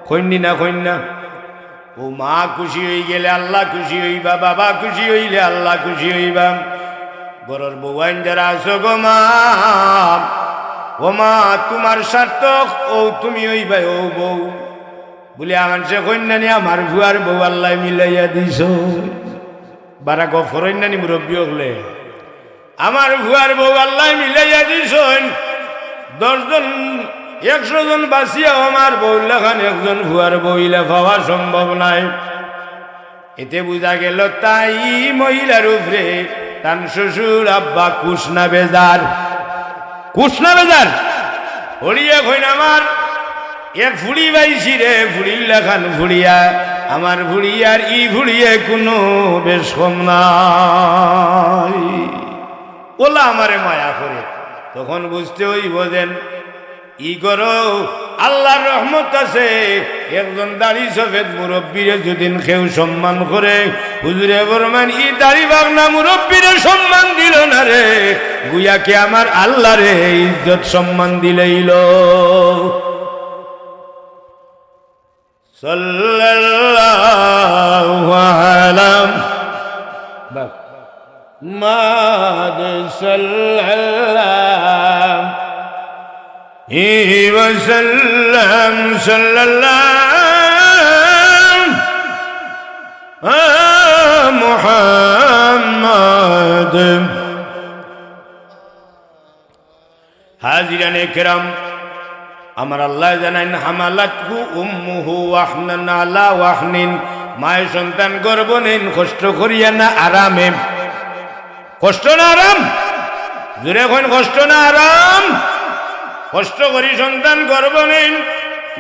কইন নি না, কইন না? ও মা খুশি অই গেলে আল্লাহ খুশি অইবা, বাবা খুশি অইলে আল্লাহ খুশি অইবা। ঘরর বউয়াইন যারা আছো গো মা, ও মা, তুমার সার্থক অউ তুমি অইবায় অউ বউ। বুলে, মানষে কইন না নি, আমার ফুয়ার বউ আল্লায় মিলাইয়া দিছইন। বারা গফ করইন না নি মুরব্বি অকলে? আমার ফুয়ার বউ আল্লায় মিলাইয়া দিছইন। দশ জন, একশো জন বাচিয়াও আমার বউর লাখান একজন ফুয়ার বউ ইলা পাওয়া সম্ভব নায়। এতে বুঝা গেল তাই মহিলার উপরে তান শ্বশুর আব্বা খুশ না বেজার। খুশ না বেজার? হড়িয়ে কইন, আমার এক ফুড়ি পাইছি রে, ফুড়ির লাখান ফুড়িয়া, আমার ফুড়ি আর ই ফুড়িয়ে কুনু বেশ কম নায়। অলা আমারে মায়া করে। তখন বুঝতে অইবো যেন ই ঘরো আল্লার রহমত আছে। একজন দাড়ি সফেদ মুরব্বিরে যুদি কেউ সম্মান করে, হুজুরে ফরমাইন, ই দাড়ি বাগনা মুরব্বিরে সম্মান দিল না রে, গুয়াকে আমার আল্লারে ইজ্জত সম্মান দিলাইল। সাল্লাল্লাহু আলা মুহাম্মাদ সাল্লাল্লাহু আলাইহি ওয়াসাল্লাম, সাল্লাল্লাহু আলা মুহাম্মাদ। হাজিরানে কেরাম, আমার আল্লায় জানাইন, হামালাতহু উম্মুহু ওয়াহনান আলা ওয়াহনিন, মায়ে সন্তান গর্ভ নেইন কষ্ট করিয়া না আরামে। কষ্ট না আরাম? জুরে কইন, কষ্ট না আরাম? কষ্ট করি সন্তান গর্ভ নেইন।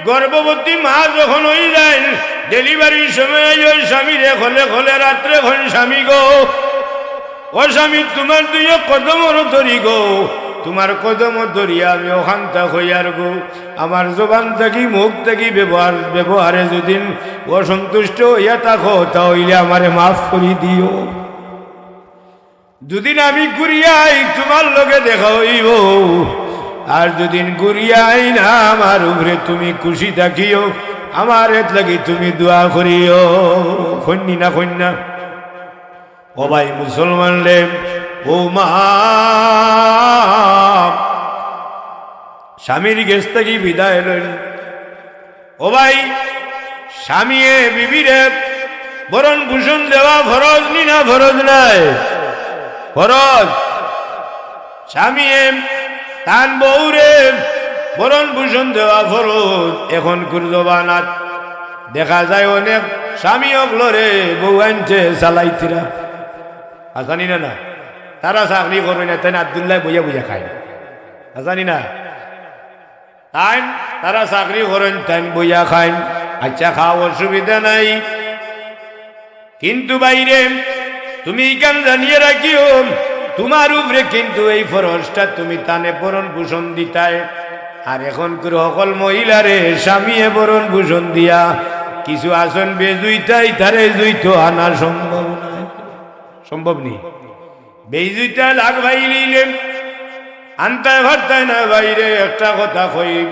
গর্ভবতী মা যখন অই যাইন, ডেলিভারির সময় অউ স্বামীরে খলে খলে রাত্রে কইন, স্বামী গো, ও স্বামী, তুমার দুইও কদমর ধরি গো, তুমার কদমর ধরিয়া আমি অখানতা কইয়ার গো। আমার জবান থাকি, মুখ থাকি, ব্যবহার, ব্যবহারে যুদি অসন্তুষ্ট অইয়া থাকো, তা অইলে আমারে মাফ করি দিও। যুদি আমি ঘুরিয়া আই, তুমার লগে দেখা অইবো, আর যুদি ঘুরিয়া আই না, আমার উপরে তুমি খুশি থাকিও, আমার এত লাগি তুমি দোয়া করিও। কইন নি না, কইন না? ও ভাই মুসলমান রে, ও মা, স্বামীর গেছ থাকি বিদায় লইল। ও ভাই, স্বামীয়ে বিবিরে ভরণ পোষণ দেওয়া ফরজ নি না ফরজ নায়? ফরজ। স্বামীয়ে তান বউরে ভরণ পোষণ দেওয়া ফরজ। এখনকুর জমানাত দেখা যায় অনেক স্বামী অকলরে বউ আনতে চালাইতরা। আছানি না না? তারা চাকরি করইন না, তাইন আব্দুল্লাহ বইয়া বইয়া খাইন। আছানি না? তাইন, তারা চাকরি করইন, তাইন বইয়া খাইন। আচ্ছা, খাও, অসুবিধা নাই। কিন্তু ভাইরে, তুমি ইখান জানিয়া রাখিও, তুমার উপরে কিন্তু এই ফরজটা তুমি তানে ভরণ পোষণ দিতায়। আর এখনকুর হকল মহিলারে স্বামীয়ে ভরণ পোষণ দিয়া কিছু আছইন বেজুইতায়, তারে জুইতো আনা সম্ভব নায়। সম্ভব নি? বেজুইতায় লাগ ভাই লইলে আনতায় পারতায় না ভাইরে। একটা কথা কই,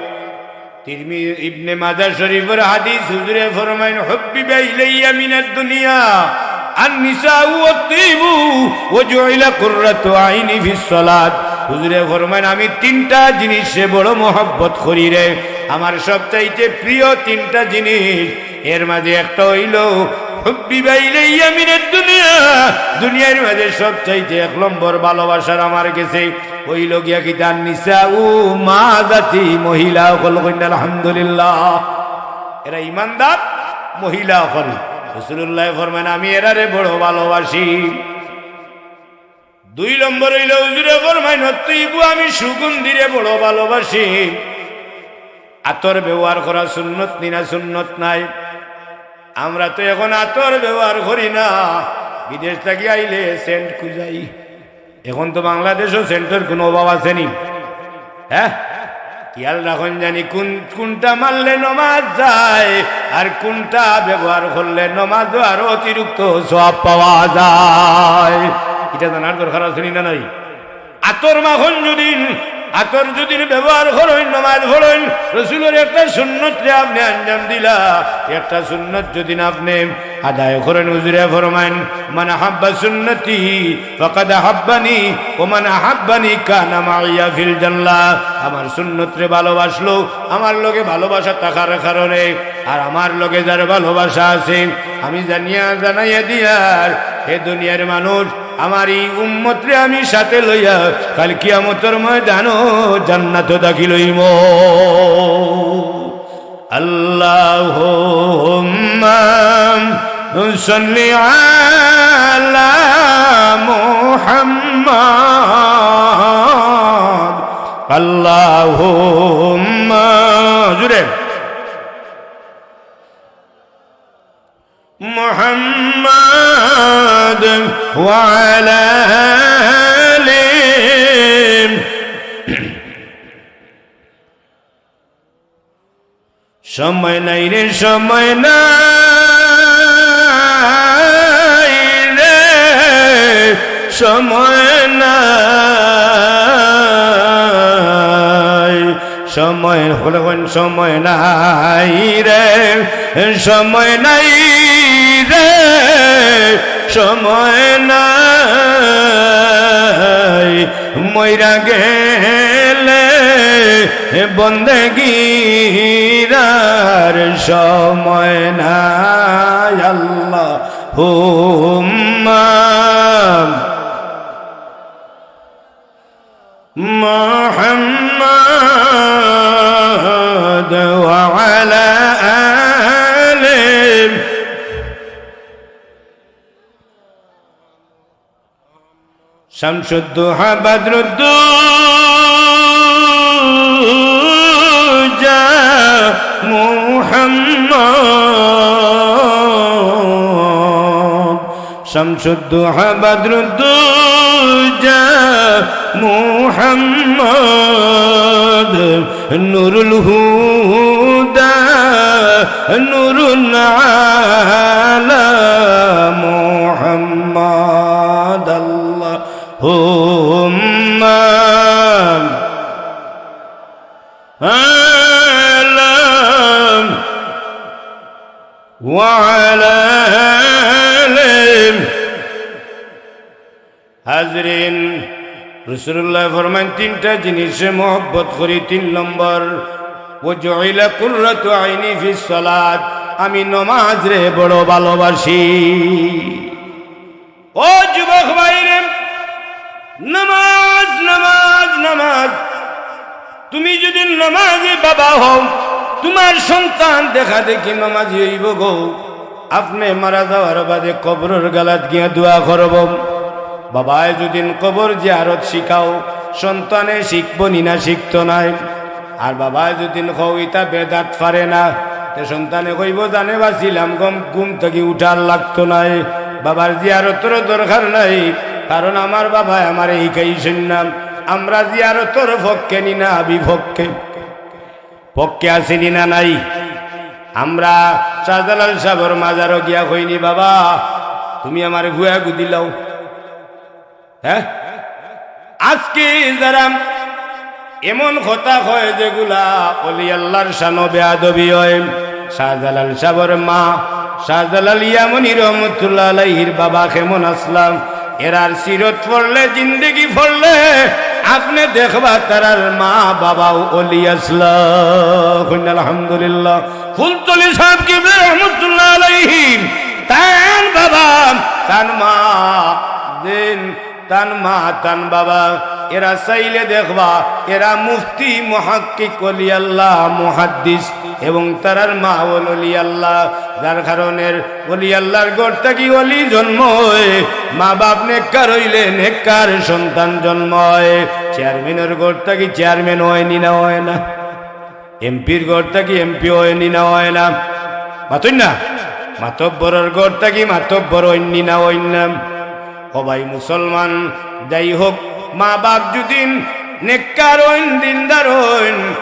তিরমিজি, ইবনে মাজাহ শরীফর হাদিস, হুজুরে ফরমাইন, "হুব্বিবা ইলাইয়া মিনাদ দুনিয়া আন নিসাউ ওয়াত তিবু ওয়া জুইলা কুররাতু আইনি ফিস সালাত।" হুজুরে ফরমাইন, "আমি তিনটা জিনিসে বড় মহব্বত করি রে, আমার সবচাইতে প্রিয় তিনটা জিনিস।" এর মাঝে একটা অইলো, হুব্বিবা ইলাইয়া মিনাদ দুনিয়া, দুনিয়ার মাঝে সবচাইতে এক নম্বর ভালোবাসার আমার গেছে অইলো গিয়া কিতা? নিসাউ, মা জাতি, মহিলা অকল। কইন আলহামদুলিল্লাহ। এরা ইমানদার মহিলা অকল। রাসূলুল্লাহ ফরমাইন, "আমি এরারে বড় ভালোবাসি।" দুই নম্বর অইলো, হুজুরে ফরমাইন, "ওয়াত তিবু, আমি সুগন্ধিরে বড় ভালোবাসি।" আতর ব্যবহার করা সুন্নত নি না সুন্নত নায়? আমরা তো এখন আতর ব্যবহার করি না, বিদেশ থাকি আইলে সেন্ট খুজাই। এখন তো বাংলাদেশও সেন্টর কুনু অভাব আছে নি? হ্যাঁ, খেয়াল রাখইন জানি কুন, কুনটা মারলে নমাজ যায় আর কুনটা ব্যবহার করলে নমাজও আরো অতিরিক্ত সওয়াব পাওয়া যায়। ইটা জানার দরকার আছে নি না নাই? আতর মাখইন যুদি, আতর যুদি ব্যবহার করইন, নমাজ পড়ইন, রসুলর একটা সুন্নতরে আপনে আঞ্জাম দিলা, একটা সুন্নত যুদি আপনে আদায় করইন, হুজুরে ফরমাইন, "মান আহাব্বা সুন্নতি ফাকাদ আহাব্বানি, ওয়া মান আহাব্বানি কানা মাইয়া ফিল জান্নাহ।" আমার সুন্নতরে ভালোবাসলো, আমার লগে ভালোবাসা থাকার কারণে, আর আমার লগে যার ভালোবাসা আছে, আমি জানিয়া জানাইয়া দিয়ার, হে দুনিয়ার মানুষ, আমার এই উম্মতরে আমি সাথে লইয়া কাল কিয়ামতর ময়দানো জান্নাতো দাখিল অইমু। আল্লাহুম্মা সাল্লি আলা মুহাম্মাদ। আল্লাহুম্মা, জুরে। মুহাম্মাদ ওয়া আলা আলি। সময় নাই রে, সময় নাই রে, সময় নাই। সময় হলো কোন সময় নাই রে, সময় নাই রে, সময় নাই। মইরা গেলে বন্দেগির আর সময় নাই। আল্লাহুম্মা মুহাম্মাদ ওয়া আলা আলি। শামসুদ্দোহা বদরুদ্দোজা মুহাম্মদ। শামসুদ্দোহা বদরুদ্দোজা মুহাম্মদ। নুরুল হুদা নুরুন আলা মুহাম্মদ। আল্লাহুম্মা আলা ওয়া আলা আলি। হাজরিন, রাসূলুল্লাহ ফরমাইন, তিনটা জিনিসে মহব্বত করি। তিন নম্বর, "ওয়া জুইলা কুররাতু আইনি ফিস সালাত", আমি নমাজরে বড় ভালোবাসি। ও যুবক ভাইরে, নামাজ, নামাজ, নামাজ। তুমি যদি নামাজি বাবা হও, তুমার সন্তান দেখা দেখি নামাজি অইবো গো। আপনে মারা যাওয়ার বাদে কবরর গালাত গিয়া দোয়া করবো। বাবায় যুদিন কবর জিয়ারত শিখাও, সন্তানে শিখবো নি না শিখতো নায়? আর বাবায় যুদিন কও ইতা বেদাত পারে না, তে সন্তানে কইবো, "জানে বাঁচিলাম, ঘুম, ঘুম থাকি উঠার লাগতো নায়, বাবার জিয়ারতরও দরকার নাই, কারণ আমার বাবায় আমারে শিখাইছইন না।" আমরা জিয়ারতর পক্ষে নি না বিপক্ষে? পক্ষে আছি নি না নাই? আমরা শাহজালাল সাবর মাজারো গিয়া কইনি, "বাবা, তুমি আমারে ফুয়া গুদিলাও।" হ্যাঁ? আজকে যারা এমন কথা কয় যেগুলা অলি আল্লাহর শানো বেয়াদবি হয়, শাহজালাল সাবর মা, শাহজালাল ইয়ামনি রহমতুল্লাহ আলাইহির বাবা কেমন আছলা, এরার সিরত পড়লে, জিন্দেগি পড়লে, আপনে দেখবা তারার মা বাবাও অলি আছলা। কইন আলহামদুলিল্লাহ। ফুলতলি সাব কিবলা রহমতুল্লাহ আলাইহি, তান বাবা, তান মা, দিন তান মা, তান বাবা, এরা চাইলে দেখবা, এরা মুফতি, মুহাক্কিক, ওলি আল্লাহ, মুহাদ্দিস, এবং তারার মা অইল ওলি আল্লাহ। যার কারণে ওলি আল্লাহর ঘর থাকি ওলি জন্ম হয়, মা বাপ নেককার অইলে নেককার সন্তান জন্ম হয়। চেয়ারম্যানর ঘর থাকি চেয়ারম্যান অয়নি না অয় না? এমপির ঘর থাকি এমপি অয়নি না অয় না? মাতইন না? মাতব্বরর ঘর থাকি মাতব্বর অইননি না অইন না? ও ভাই মুসলমান, যাই হোক, মা বাপ যুদি নেককার অইন, দিনদার অইন,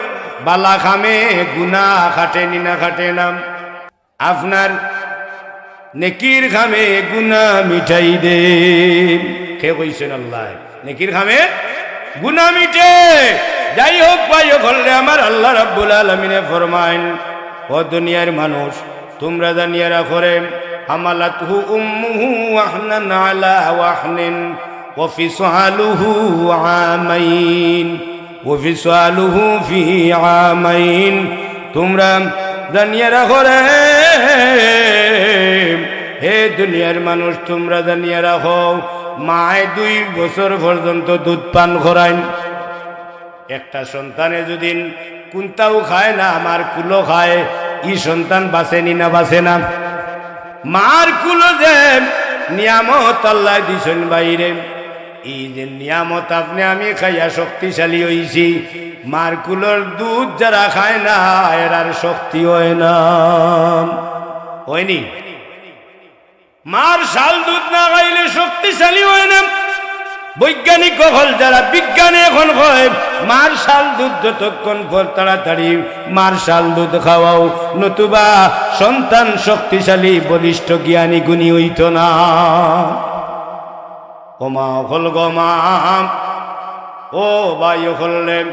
বালা কামে গুনা কাটেনি না কাটে না? আপনার নেকির কামে গুনা মিটাই দে। কে কইছইন? আল্লায়। নেকির কামে গুনা মিটে। যাই হোক ভাই অকলরে, আমার আল্লাহ রাব্বুল আলামিনে ফরমাইন, ও দুনিয়ার মানুষ, তুমরা জানিয়া রাখরে, হামালাতহু উম্মুহু ওয়াহনান আলা ওয়াহনিন, ওয়া ফিসালুহু আমাইন, ওয়া ফিসালুহু ফি আমাইন। তুমরা জানিয়া রাখরে, হে দুনিয়ার মানুষ, তুমরা জানিয়া রাখো, মায়ে দুই বছর পর্যন্ত দুধ পান করাইন। একটা সন্তানে যুদি কুন্তাও খায় না, মার কুলো খায়, ই সন্তান বাঁচেনি না বাঁচে না? মার কুলো যে নিয়ামত আল্লায় দিছইন ভাইরে, ই যে নিয়ামত আপনে আমি খাইয়া শক্তিশালী অইছি, মার কুলোর দুধ যারা খায় না, এরার শক্তি অয় না। অয়নি? মার শাল দুধ না খাইলে শক্তিশালী অয় না। বৈজ্ঞানিক অকল যারা বিজ্ঞানে এখন কয়, মার শাল দুধ যতক্ষণ পর তাড়াতাড়ি মার শাল দুধ খাওয়াও, নতুবা সন্তান শক্তিশালী, বলিষ্ঠ, জ্ঞানী, গুণী অইতো না। ও মা অকল গো মা, ও ভাই অকলরে,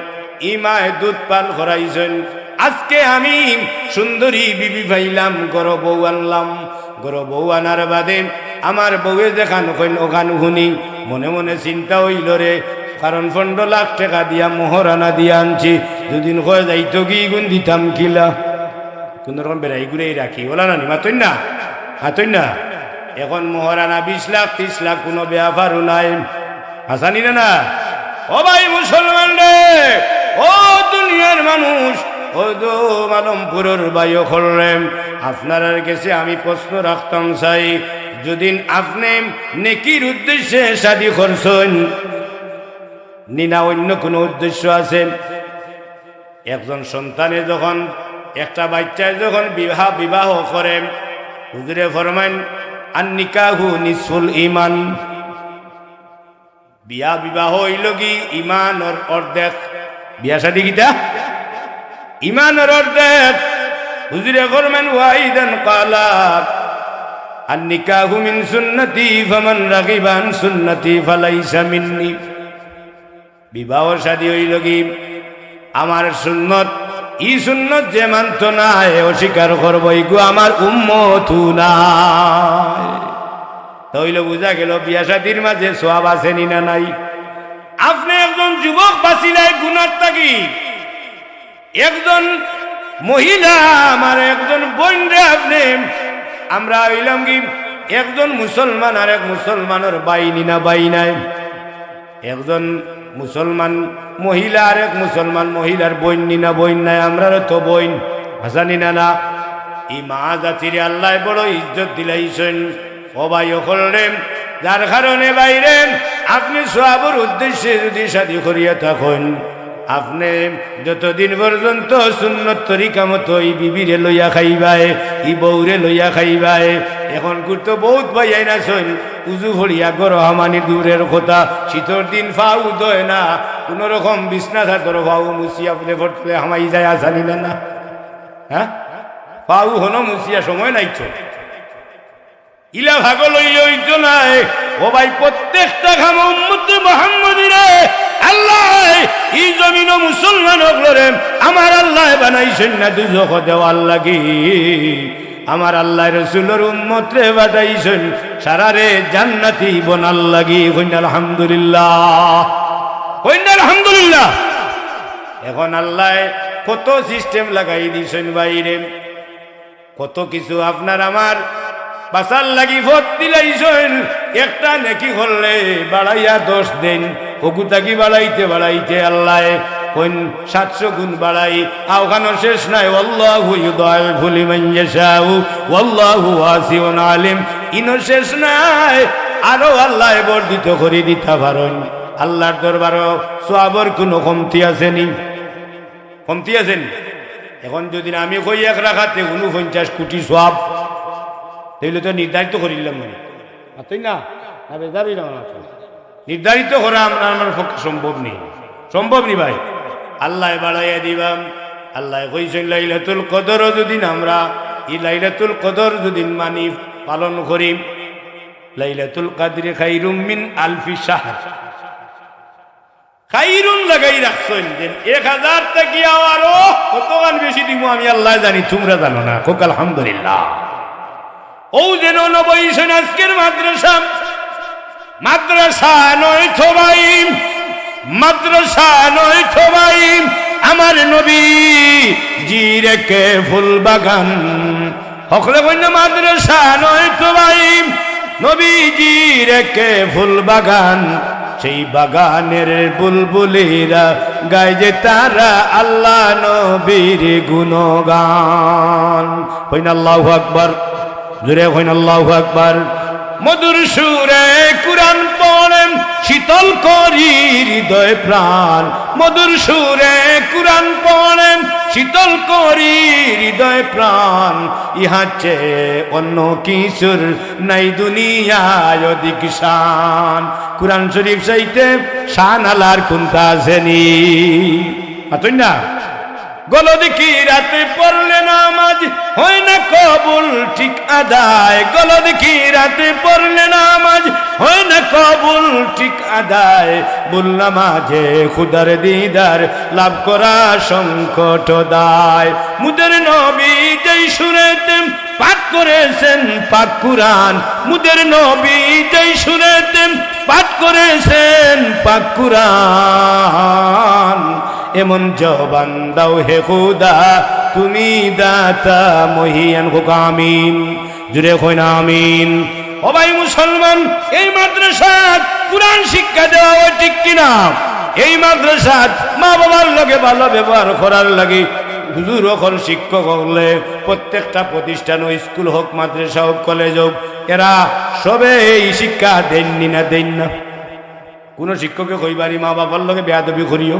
ই মায়ে দুধ পান করাইছইন। আজকে আমি সুন্দরী বিবি পাইলাম, ঘরো বউ আনলাম, ঘরো বউ আনার বাদে আমার বউয়ে যেখান কইন অখান হুনি, মনে মনে চিন্তা অইলো রে, কারণ পনরো লাখ টেকা দিয়া মোহরানা দিয়া আনছি, যুদি কয় যাইতোগি ইগুন দিতাম কিলা? কুনু রকম বেড়াই ঘুরাই রাখি, অলা নানি? মাতইন না, মাতইন না। এখন মোহরানা বিশ লাখ, তিরিশ লাখ কুনু বেয়াপারও নাই। হাছানি না না? ও ভাই মুসলমান রে, ও দুনিয়ার মানুষ, ও দো আলমপুরর ভাই অকলরে, আপনারার গেছে আমি প্রশ্ন রাখতাম চাই, যুদি আপনে নেকির উদ্দেশ্যে শাদি করছইন, নি না অইন্য কুনু উদ্দেশ্য আছে? একজন সন্তানে যখন, একটা বাইচ্চায় যখন বিবাহ, বিবাহ করে, হুজুরে ফরমাইন, "আন নিকাহু নিসফুল ঈমান।" বিয়া বিবাহ অইলোগি ঈমানর অর্ধেক। বিয়া শাদি কিতা? ঈমানর অর্ধেক। হুজুরে ফরমাইন, "ওয়া আইদান ক্বালা, আন নিকাহু মিন সুন্নতি, ফামান রাগিবা আন সুন্নতি ফালাইসা মিন্নি।" বিবাহ শাদি অইলোগি আমার সুন্নত, ই সুন্নত যে মানতো না, হে অস্বীকার করবো, ইগু আমার উম্মতউ নায়। তাইলে বুঝা গেল বিয়া শাদির মাঝে সওয়াব আছে নি না নাই? আপনে একজন যুবক বাঁচিলায় গুনার থাকি, একজন মহিলা আমার একজন বইনরে আপনে, আমরা অইলাম কি একজন মুসলমান আর এক মুসলমানর ভাই নি না ভাই নায়? একজন মুসলমান মহিলা আর এক মুসলমান মহিলার বইন নি না বইন নায়? আমরারও তো বইন, হাছা নি না না? ই মা জাতিরে আল্লায় বড় ইজ্জত দিলাইছইন। ও ভাই অকলরে, যার কারণে ভাইরে, আপনে সওয়াবর উদ্দেশ্যে যুদি শাদি করিয়া থাকইন, আপনে যতদিন পর্যন্ত সুন্নত তরিকা মতো ই বিবিরে লইয়া খাইবায়, ই বউরে লইয়া খাইবায়। অখনকুর তো বউত ভাইয়াইন আছইন, উজু পড়িয়া ঘরো হামানি দূরের কথা, শীতর দিন পাও ধয় না, কুনু রকম বিছনা চাদর পাও মুছিয়া আপনে পড়তে হামাই যায়, হাছা নি না না? হ্যাঁ, পাও হনো মুছিয়া সময় নাই তো। ইলা পাগল অইলে অইতো নায়। ও ভাই, প্রত্যেকটা কামো উম্মতে মুহাম্মদীরে আল্লায় ই জমিনো মুসলমান অকলরে আমার আল্লায় বানাইছইন না দুজখো দেওয়ার লাগি। আমার আল্লায় রসুলর উম্মতরে বানাইছইন সারারে জান্নাতি বনার লাগি। কইন আলহামদুলিল্লাহ, কইন আলহামদুলিল্লাহ। অখন আল্লায় কত system লাগাই দিছইন ভাইরে। কত কিছু আপনার আমার বাঁচার লাগি পথ দিলাইছইন। একটা নেকি করলে বাড়াইয়া দশ দেইন, অগু থাকি বাড়াইতে বাড়াইতে আল্লায় কইন সাতশো গুণ বাড়াই, অখানো শেষ নাই। ওয়াল্লাহু ইউদাইফু লিমান ইয়াশাউ ওয়াল্লাহু ওয়াসিউন আলিম। ইনো শেষ নাই, আরো আল্লায় বর্ধিত করি দিতা পারইন। আল্লার দরবারো সওয়াবর কুনু কমতি আছে নি? কমতি আছে নি? অখন যুদি আমি কই এক রাকাতে ঊনপঞ্চাশ কোটি সওয়াব, তাইলে তো নির্ধারিত করিলাম মানে। মাতইন না, না বেজার অইলাম আমার। নির্ধারিত করা আমরার, আমরার পক্ষে সম্ভব নি, সম্ভব নি ভাই। আল্লায় বাড়াইয়া দিবা। আল্লায় কইছইন লাইলাতুল কদর যুদি আমরা, ই লাইলাতুল কদর যুদি মানি পালন করি, লাইলাতুল কদরি খাইরুম মিন আলফি শাহর। খাইরুন লাগাই রাখছইন যেন এক হাজার থাকিয়াও আরো কতখান বেশি দিমু আমি আল্লায় জানি, তুমরা জানো না। কউক্কা আলহামদুলিল্লাহ। অউ যেন নবইছইন আজকের মাদ্রাসা, মাদ্রাসা নয় তো ভাই, মাদ্রাসা নয় তো ভাই, আমার নবীজির এক ফুল বাগান। হকলে কইন না, মাদ্রাসা নয় তো ভাই, নবীজির এক ফুল বাগান, সেই বাগানের বুলবুলিরা গায় যে তারা আল্লা নবীর গুণগান। কইন আল্লাহু আকবার, জোরে কইন আল্লাহু আকবার। মধুর সুরে কুরআন পড়ে শীতল করি হৃদয় প্রাণ, মধুর সুরে কুরআন পড়ে শীতল করি হৃদয় প্রাণ, ইহার চেয়ে অন্য কিছুর নাই দুনিয়ায় অধিক শান। কুরআন শরীফ চাইতে শান আলার কুনটা আছে নি? মাতইন না। গলদ কিরাতে পড়লে নামাজ হয় না কবুল ঠিক আদায়, গলদ কিরাতে পড়লে নামাজ হয় না কবুল ঠিক আদায়, ভুল নামাজে খুদার দিদার লাভ করা সংকট দায়। মুদের নবী যেই সুরেতে পাঠ করেছেন পাক কুরআন, মুদের নবী যেই সুরেতে পাঠ করেছেন পাক কুরআন, এমন জবান দাও হে খুদা, তুমি দাতা মহিয়ান। কউক্কা আমিন, জোরে কইন আমিন। ও ভাই মুসলমান, এই মাদ্রাসাত কুরআন শিক্ষা দেওয়া অয়, ঠিক কি না? এই মাদ্রাসাত মা বাবার লগে ভালা ব্যবহার করার লাগি হুজুর অকল, শিক্ষক অকলে, প্রত্যেকটা প্রতিষ্ঠান অউ, স্কুল হউক, মাদ্রাসা হউক, কলেজ হউক, এরা সবে এই শিক্ষা দেইন নি না দেইন না? কুনু শিক্ষকে কইবা নি মা বাবার লগে বেয়াদবি করিও?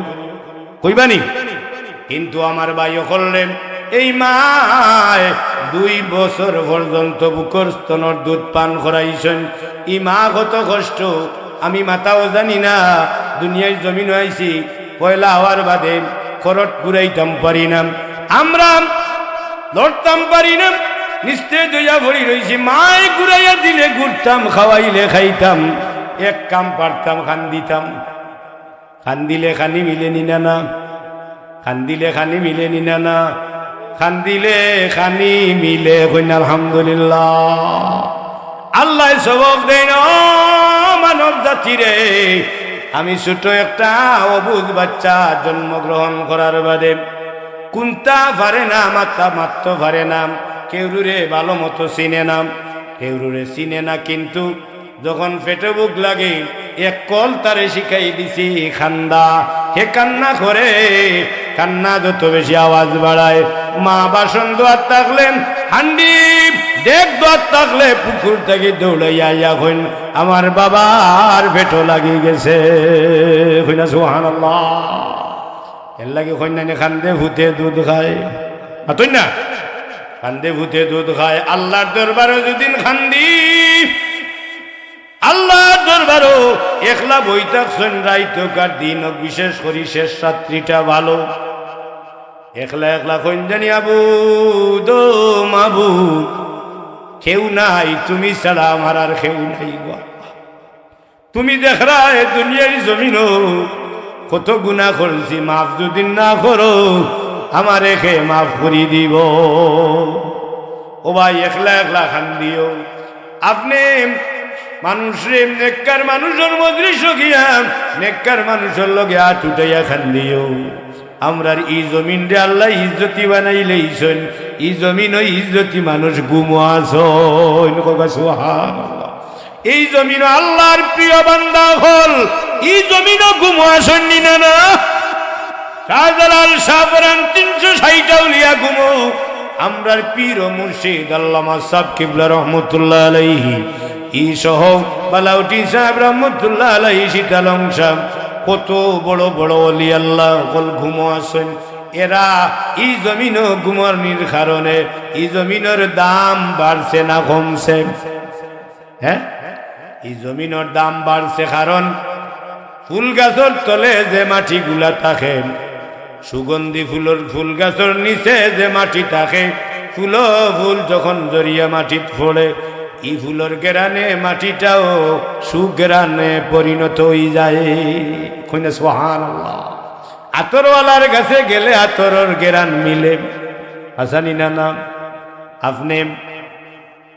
কইবা নি? কিন্তু আমার ভাই অকলরে, এই মায় দুই বছর পর্যন্ত বুকর স্তনর দুধ পান করাইছইন। ই মা কত কষ্ট, আমি মাতাও জানি না। দুনিয়ার জমিনো আইছি, পয়লা অওয়ার বাদে খরট ঘুরাইতাম পারি না। আমরা লড়তাম পারি না, নিস্তেজ অইয়া পড়ি রইছি। মায় ঘুরাইয়া দিলে ঘুরতাম, খাওয়াইলে খাইতাম, এক কাম পারতাম, কান্দিতাম। কান্দিলে খানি মিলে নি না না? কান্দিলে খানি মিলে নি না না? কান্দিলে খানি মিলে, কইন আলহামদুলিল্লাহ। আল্লায় সবক দেইন, ও মানব জাতিরে, আমি ছোট একটা অবুঝ বাচ্চা জন্মগ্রহণ করার বাদে কুন্তা পারে না, মাতা মাততো পারে না, কেউরুরে ভালো মতো চিনে না, কেউরুরে চিনে না, কিন্তু যখন পেটো ভুক লাগে, এক কল তারে শিখাই দিছি কান্দা। হে কান্না করে, কান্না যত বেশি আওয়াজ বাড়ায়, মা বাসন ধোয়াত থাকলে, হান্ডি, ডেক ধোয়াত থাকলে, পুকুর থাকি দৌড়াইয়া আইয়া কইন, "আমার বাবার পেটো লাগি গেছে।" কইন না সুবহানাল্লাহ। এর লাগি কইন না নি, "কান্দে পুতে দুধ খায়।" মাতইন না? "কান্দে পুতে দুধ খায়।" আল্লার দরবারো যেদিন কান্দি, আল্লার দরবারো একলা বই থাকছইন, রাইত অউক আর দিন অউক, বিশেষ করি শেষ রাত্রিটা ভালো। একলা একলা কইন জানি, "আবুদ, ও মাবুদ, কেউ নাই, তুমি ছাড়া আমার আর কেউ নাই গো আল্লাহ। তুমি দেখরায় দুনিয়ার জমিনো কত গুনা করছি, মাফ যদি না করো, আমারে কে মাফ করি দিবো?" ও ভাই, একলা একলা কান্দিও। আপনে মানুষরে, নেককার মানুষর মজলিসো গিয়া, নেককার মানুষর লগে আত উঠাইয়া কান্দিও। আমরার ই জমিনরে আল্লায় ইজ্জতি বানাইলাইছইন, ই জমিনো ইজ্জতি মানুষ ঘুমো আছইন। কউক্কা সুবহানাল্লাহ। এই জমিনো আল্লার প্রিয় বান্দা অকল, ই জমিনো ঘুমো আছইন নি না, না? শাহজালাল, শাহপরান, তিনশো ষাইট আউলিয়া ঘুমো। আমরার পীর ও মুর্শিদ আল্লামা সাব কিবলা রহমতুল্লাহ আলাইহি, ই সহ বালাউটি সাব রহমতুল্লাহ আলাইহি, শীতালং সাব, কত বড় বড় অলি আল্লাহ অকল ঘুমো আছইন। এরা ই জমিনো ঘুমানির কারণে ই জমিনর দাম বাড়ছে না কমছে? হ্যাঁ, ই জমিনর দাম বাড়ছে, কারণ ফুল গাছর তলে যে মাটিগুলা থাকে, সুগন্ধি ফুলর, ফুল গাছর নিচে যে মাটি থাকে, ফুলো ফুল যখন ঝরিয়া মাটিত পড়ে, ই ফুলর গেরানে মাটিটাও সুগেরানে পরিণত অইযায়। কইন না সুবহানাল্লাহ। আতরওয়ালার গেছে গেলে আতরর গেরান মিলে। হাছা নি না, না? আপনে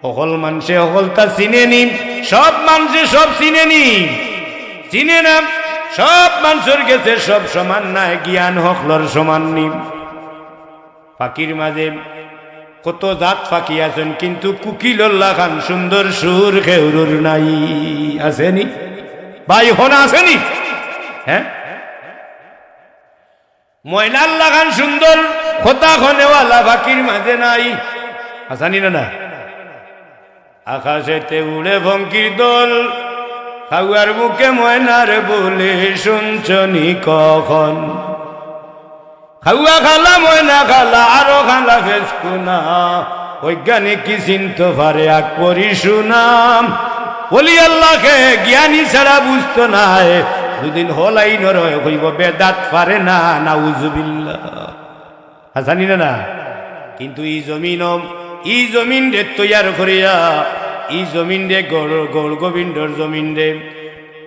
হকল মানষে হকলতা চিনে নি, সব মানষে সব চিনে নি, চিনে না। সব মানষর গেছে সব সমান নায়, জ্ঞান হকলর সমান নি। পাখির মাঝে কত জাত পাখি আছইন, কিন্তু কুকিলর লাখান সুন্দর সুর কেউরুর নাই। আছে নি? ভাই, হন আছে নি? হ্যাঁ? ময়নার লাখান সুন্দর কথা কনেওয়ালা পাখির মাঝে নাই। হাছা নি না, না? আকাশেতে উড়ে পঙ্খির দল, কাউয়ার বুকে ময়নার বুলি শুনছো নি কখন? কাউয়া কালা, ময়না কালা, আরো কালা ফেসকুনা। বৈজ্ঞানিক কি চিনতো পারে আকবরী সুনাম? অলি আল্লাহকে জ্ঞানী ছাড়া বুঝতো নায়। দুদিন হলাই নরয় কইবো বেদাত পারে না, নাউজুবিল্লাহ। হাছা নি না, না? কিন্তু ই জমিন, ই জমিনরে তৈয়ার করিয়া, ই জমিনরে গৌর, গৌর গোবিন্দর জমিনরে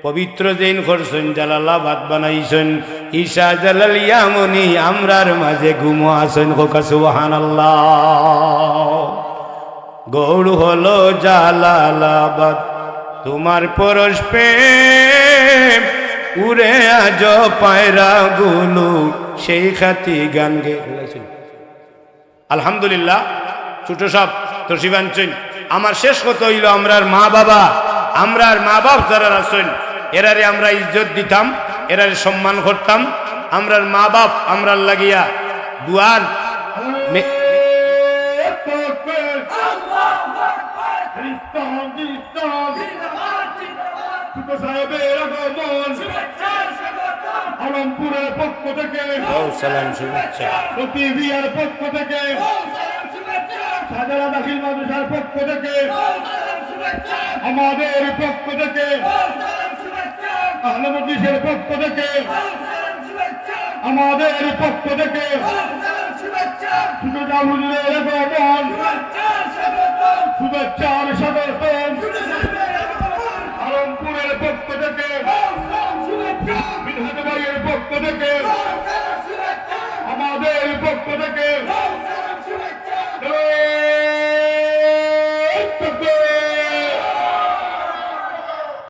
পবিত্র যেইন করছইন, জালালাবাদ বানাইছইন, ই শাহজালাল ইয়ামনি আমরার মাঝে ঘুমো আছইন। কউক্কা সুবহানাল্লাহ। গৌর হলো জালালাবাদ, তোমার পরশ প্রেম, উড়ে আজ পায়রাগুলো, সেই খাতি গান গেয়ে। আলহামদুলিল্লাহ, ছোট সাব তশরিফ আনছইন। আমার শেষ কথা অইলো, আমরার মা বাবা, আমরার মা বাপ যারা আছইন, এরারে আমরা ইজ্জত দিতাম, এরারে সম্মান করতাম। আমরার মা বাপ আমরার লাগিয়া দুয়ার মে- খ্রিস্টান, খ্রিস্টান, ছোট সাহেবের আগমন, আলমপুরের পক্ষ থেকে, সালাম শুভেচ্ছা। লতিফিয়ার পক্ষ থেকে, শাহজালাল দাখিল মাদ্রাসার পক্ষ থেকে, আমাদের পক্ষ থেকে, আহলে মজলিসের পক্ষ থেকে, আমাদের পক্ষ থেকে, ছোট সাব হুজুরের আগমন, শুভেচ্ছা আর স্বাগতম। আলমপুরের পক্ষ থেকে, মিনহাজ ভাইয়ের পক্ষ থেকে, আমাদের পক্ষ থেকে,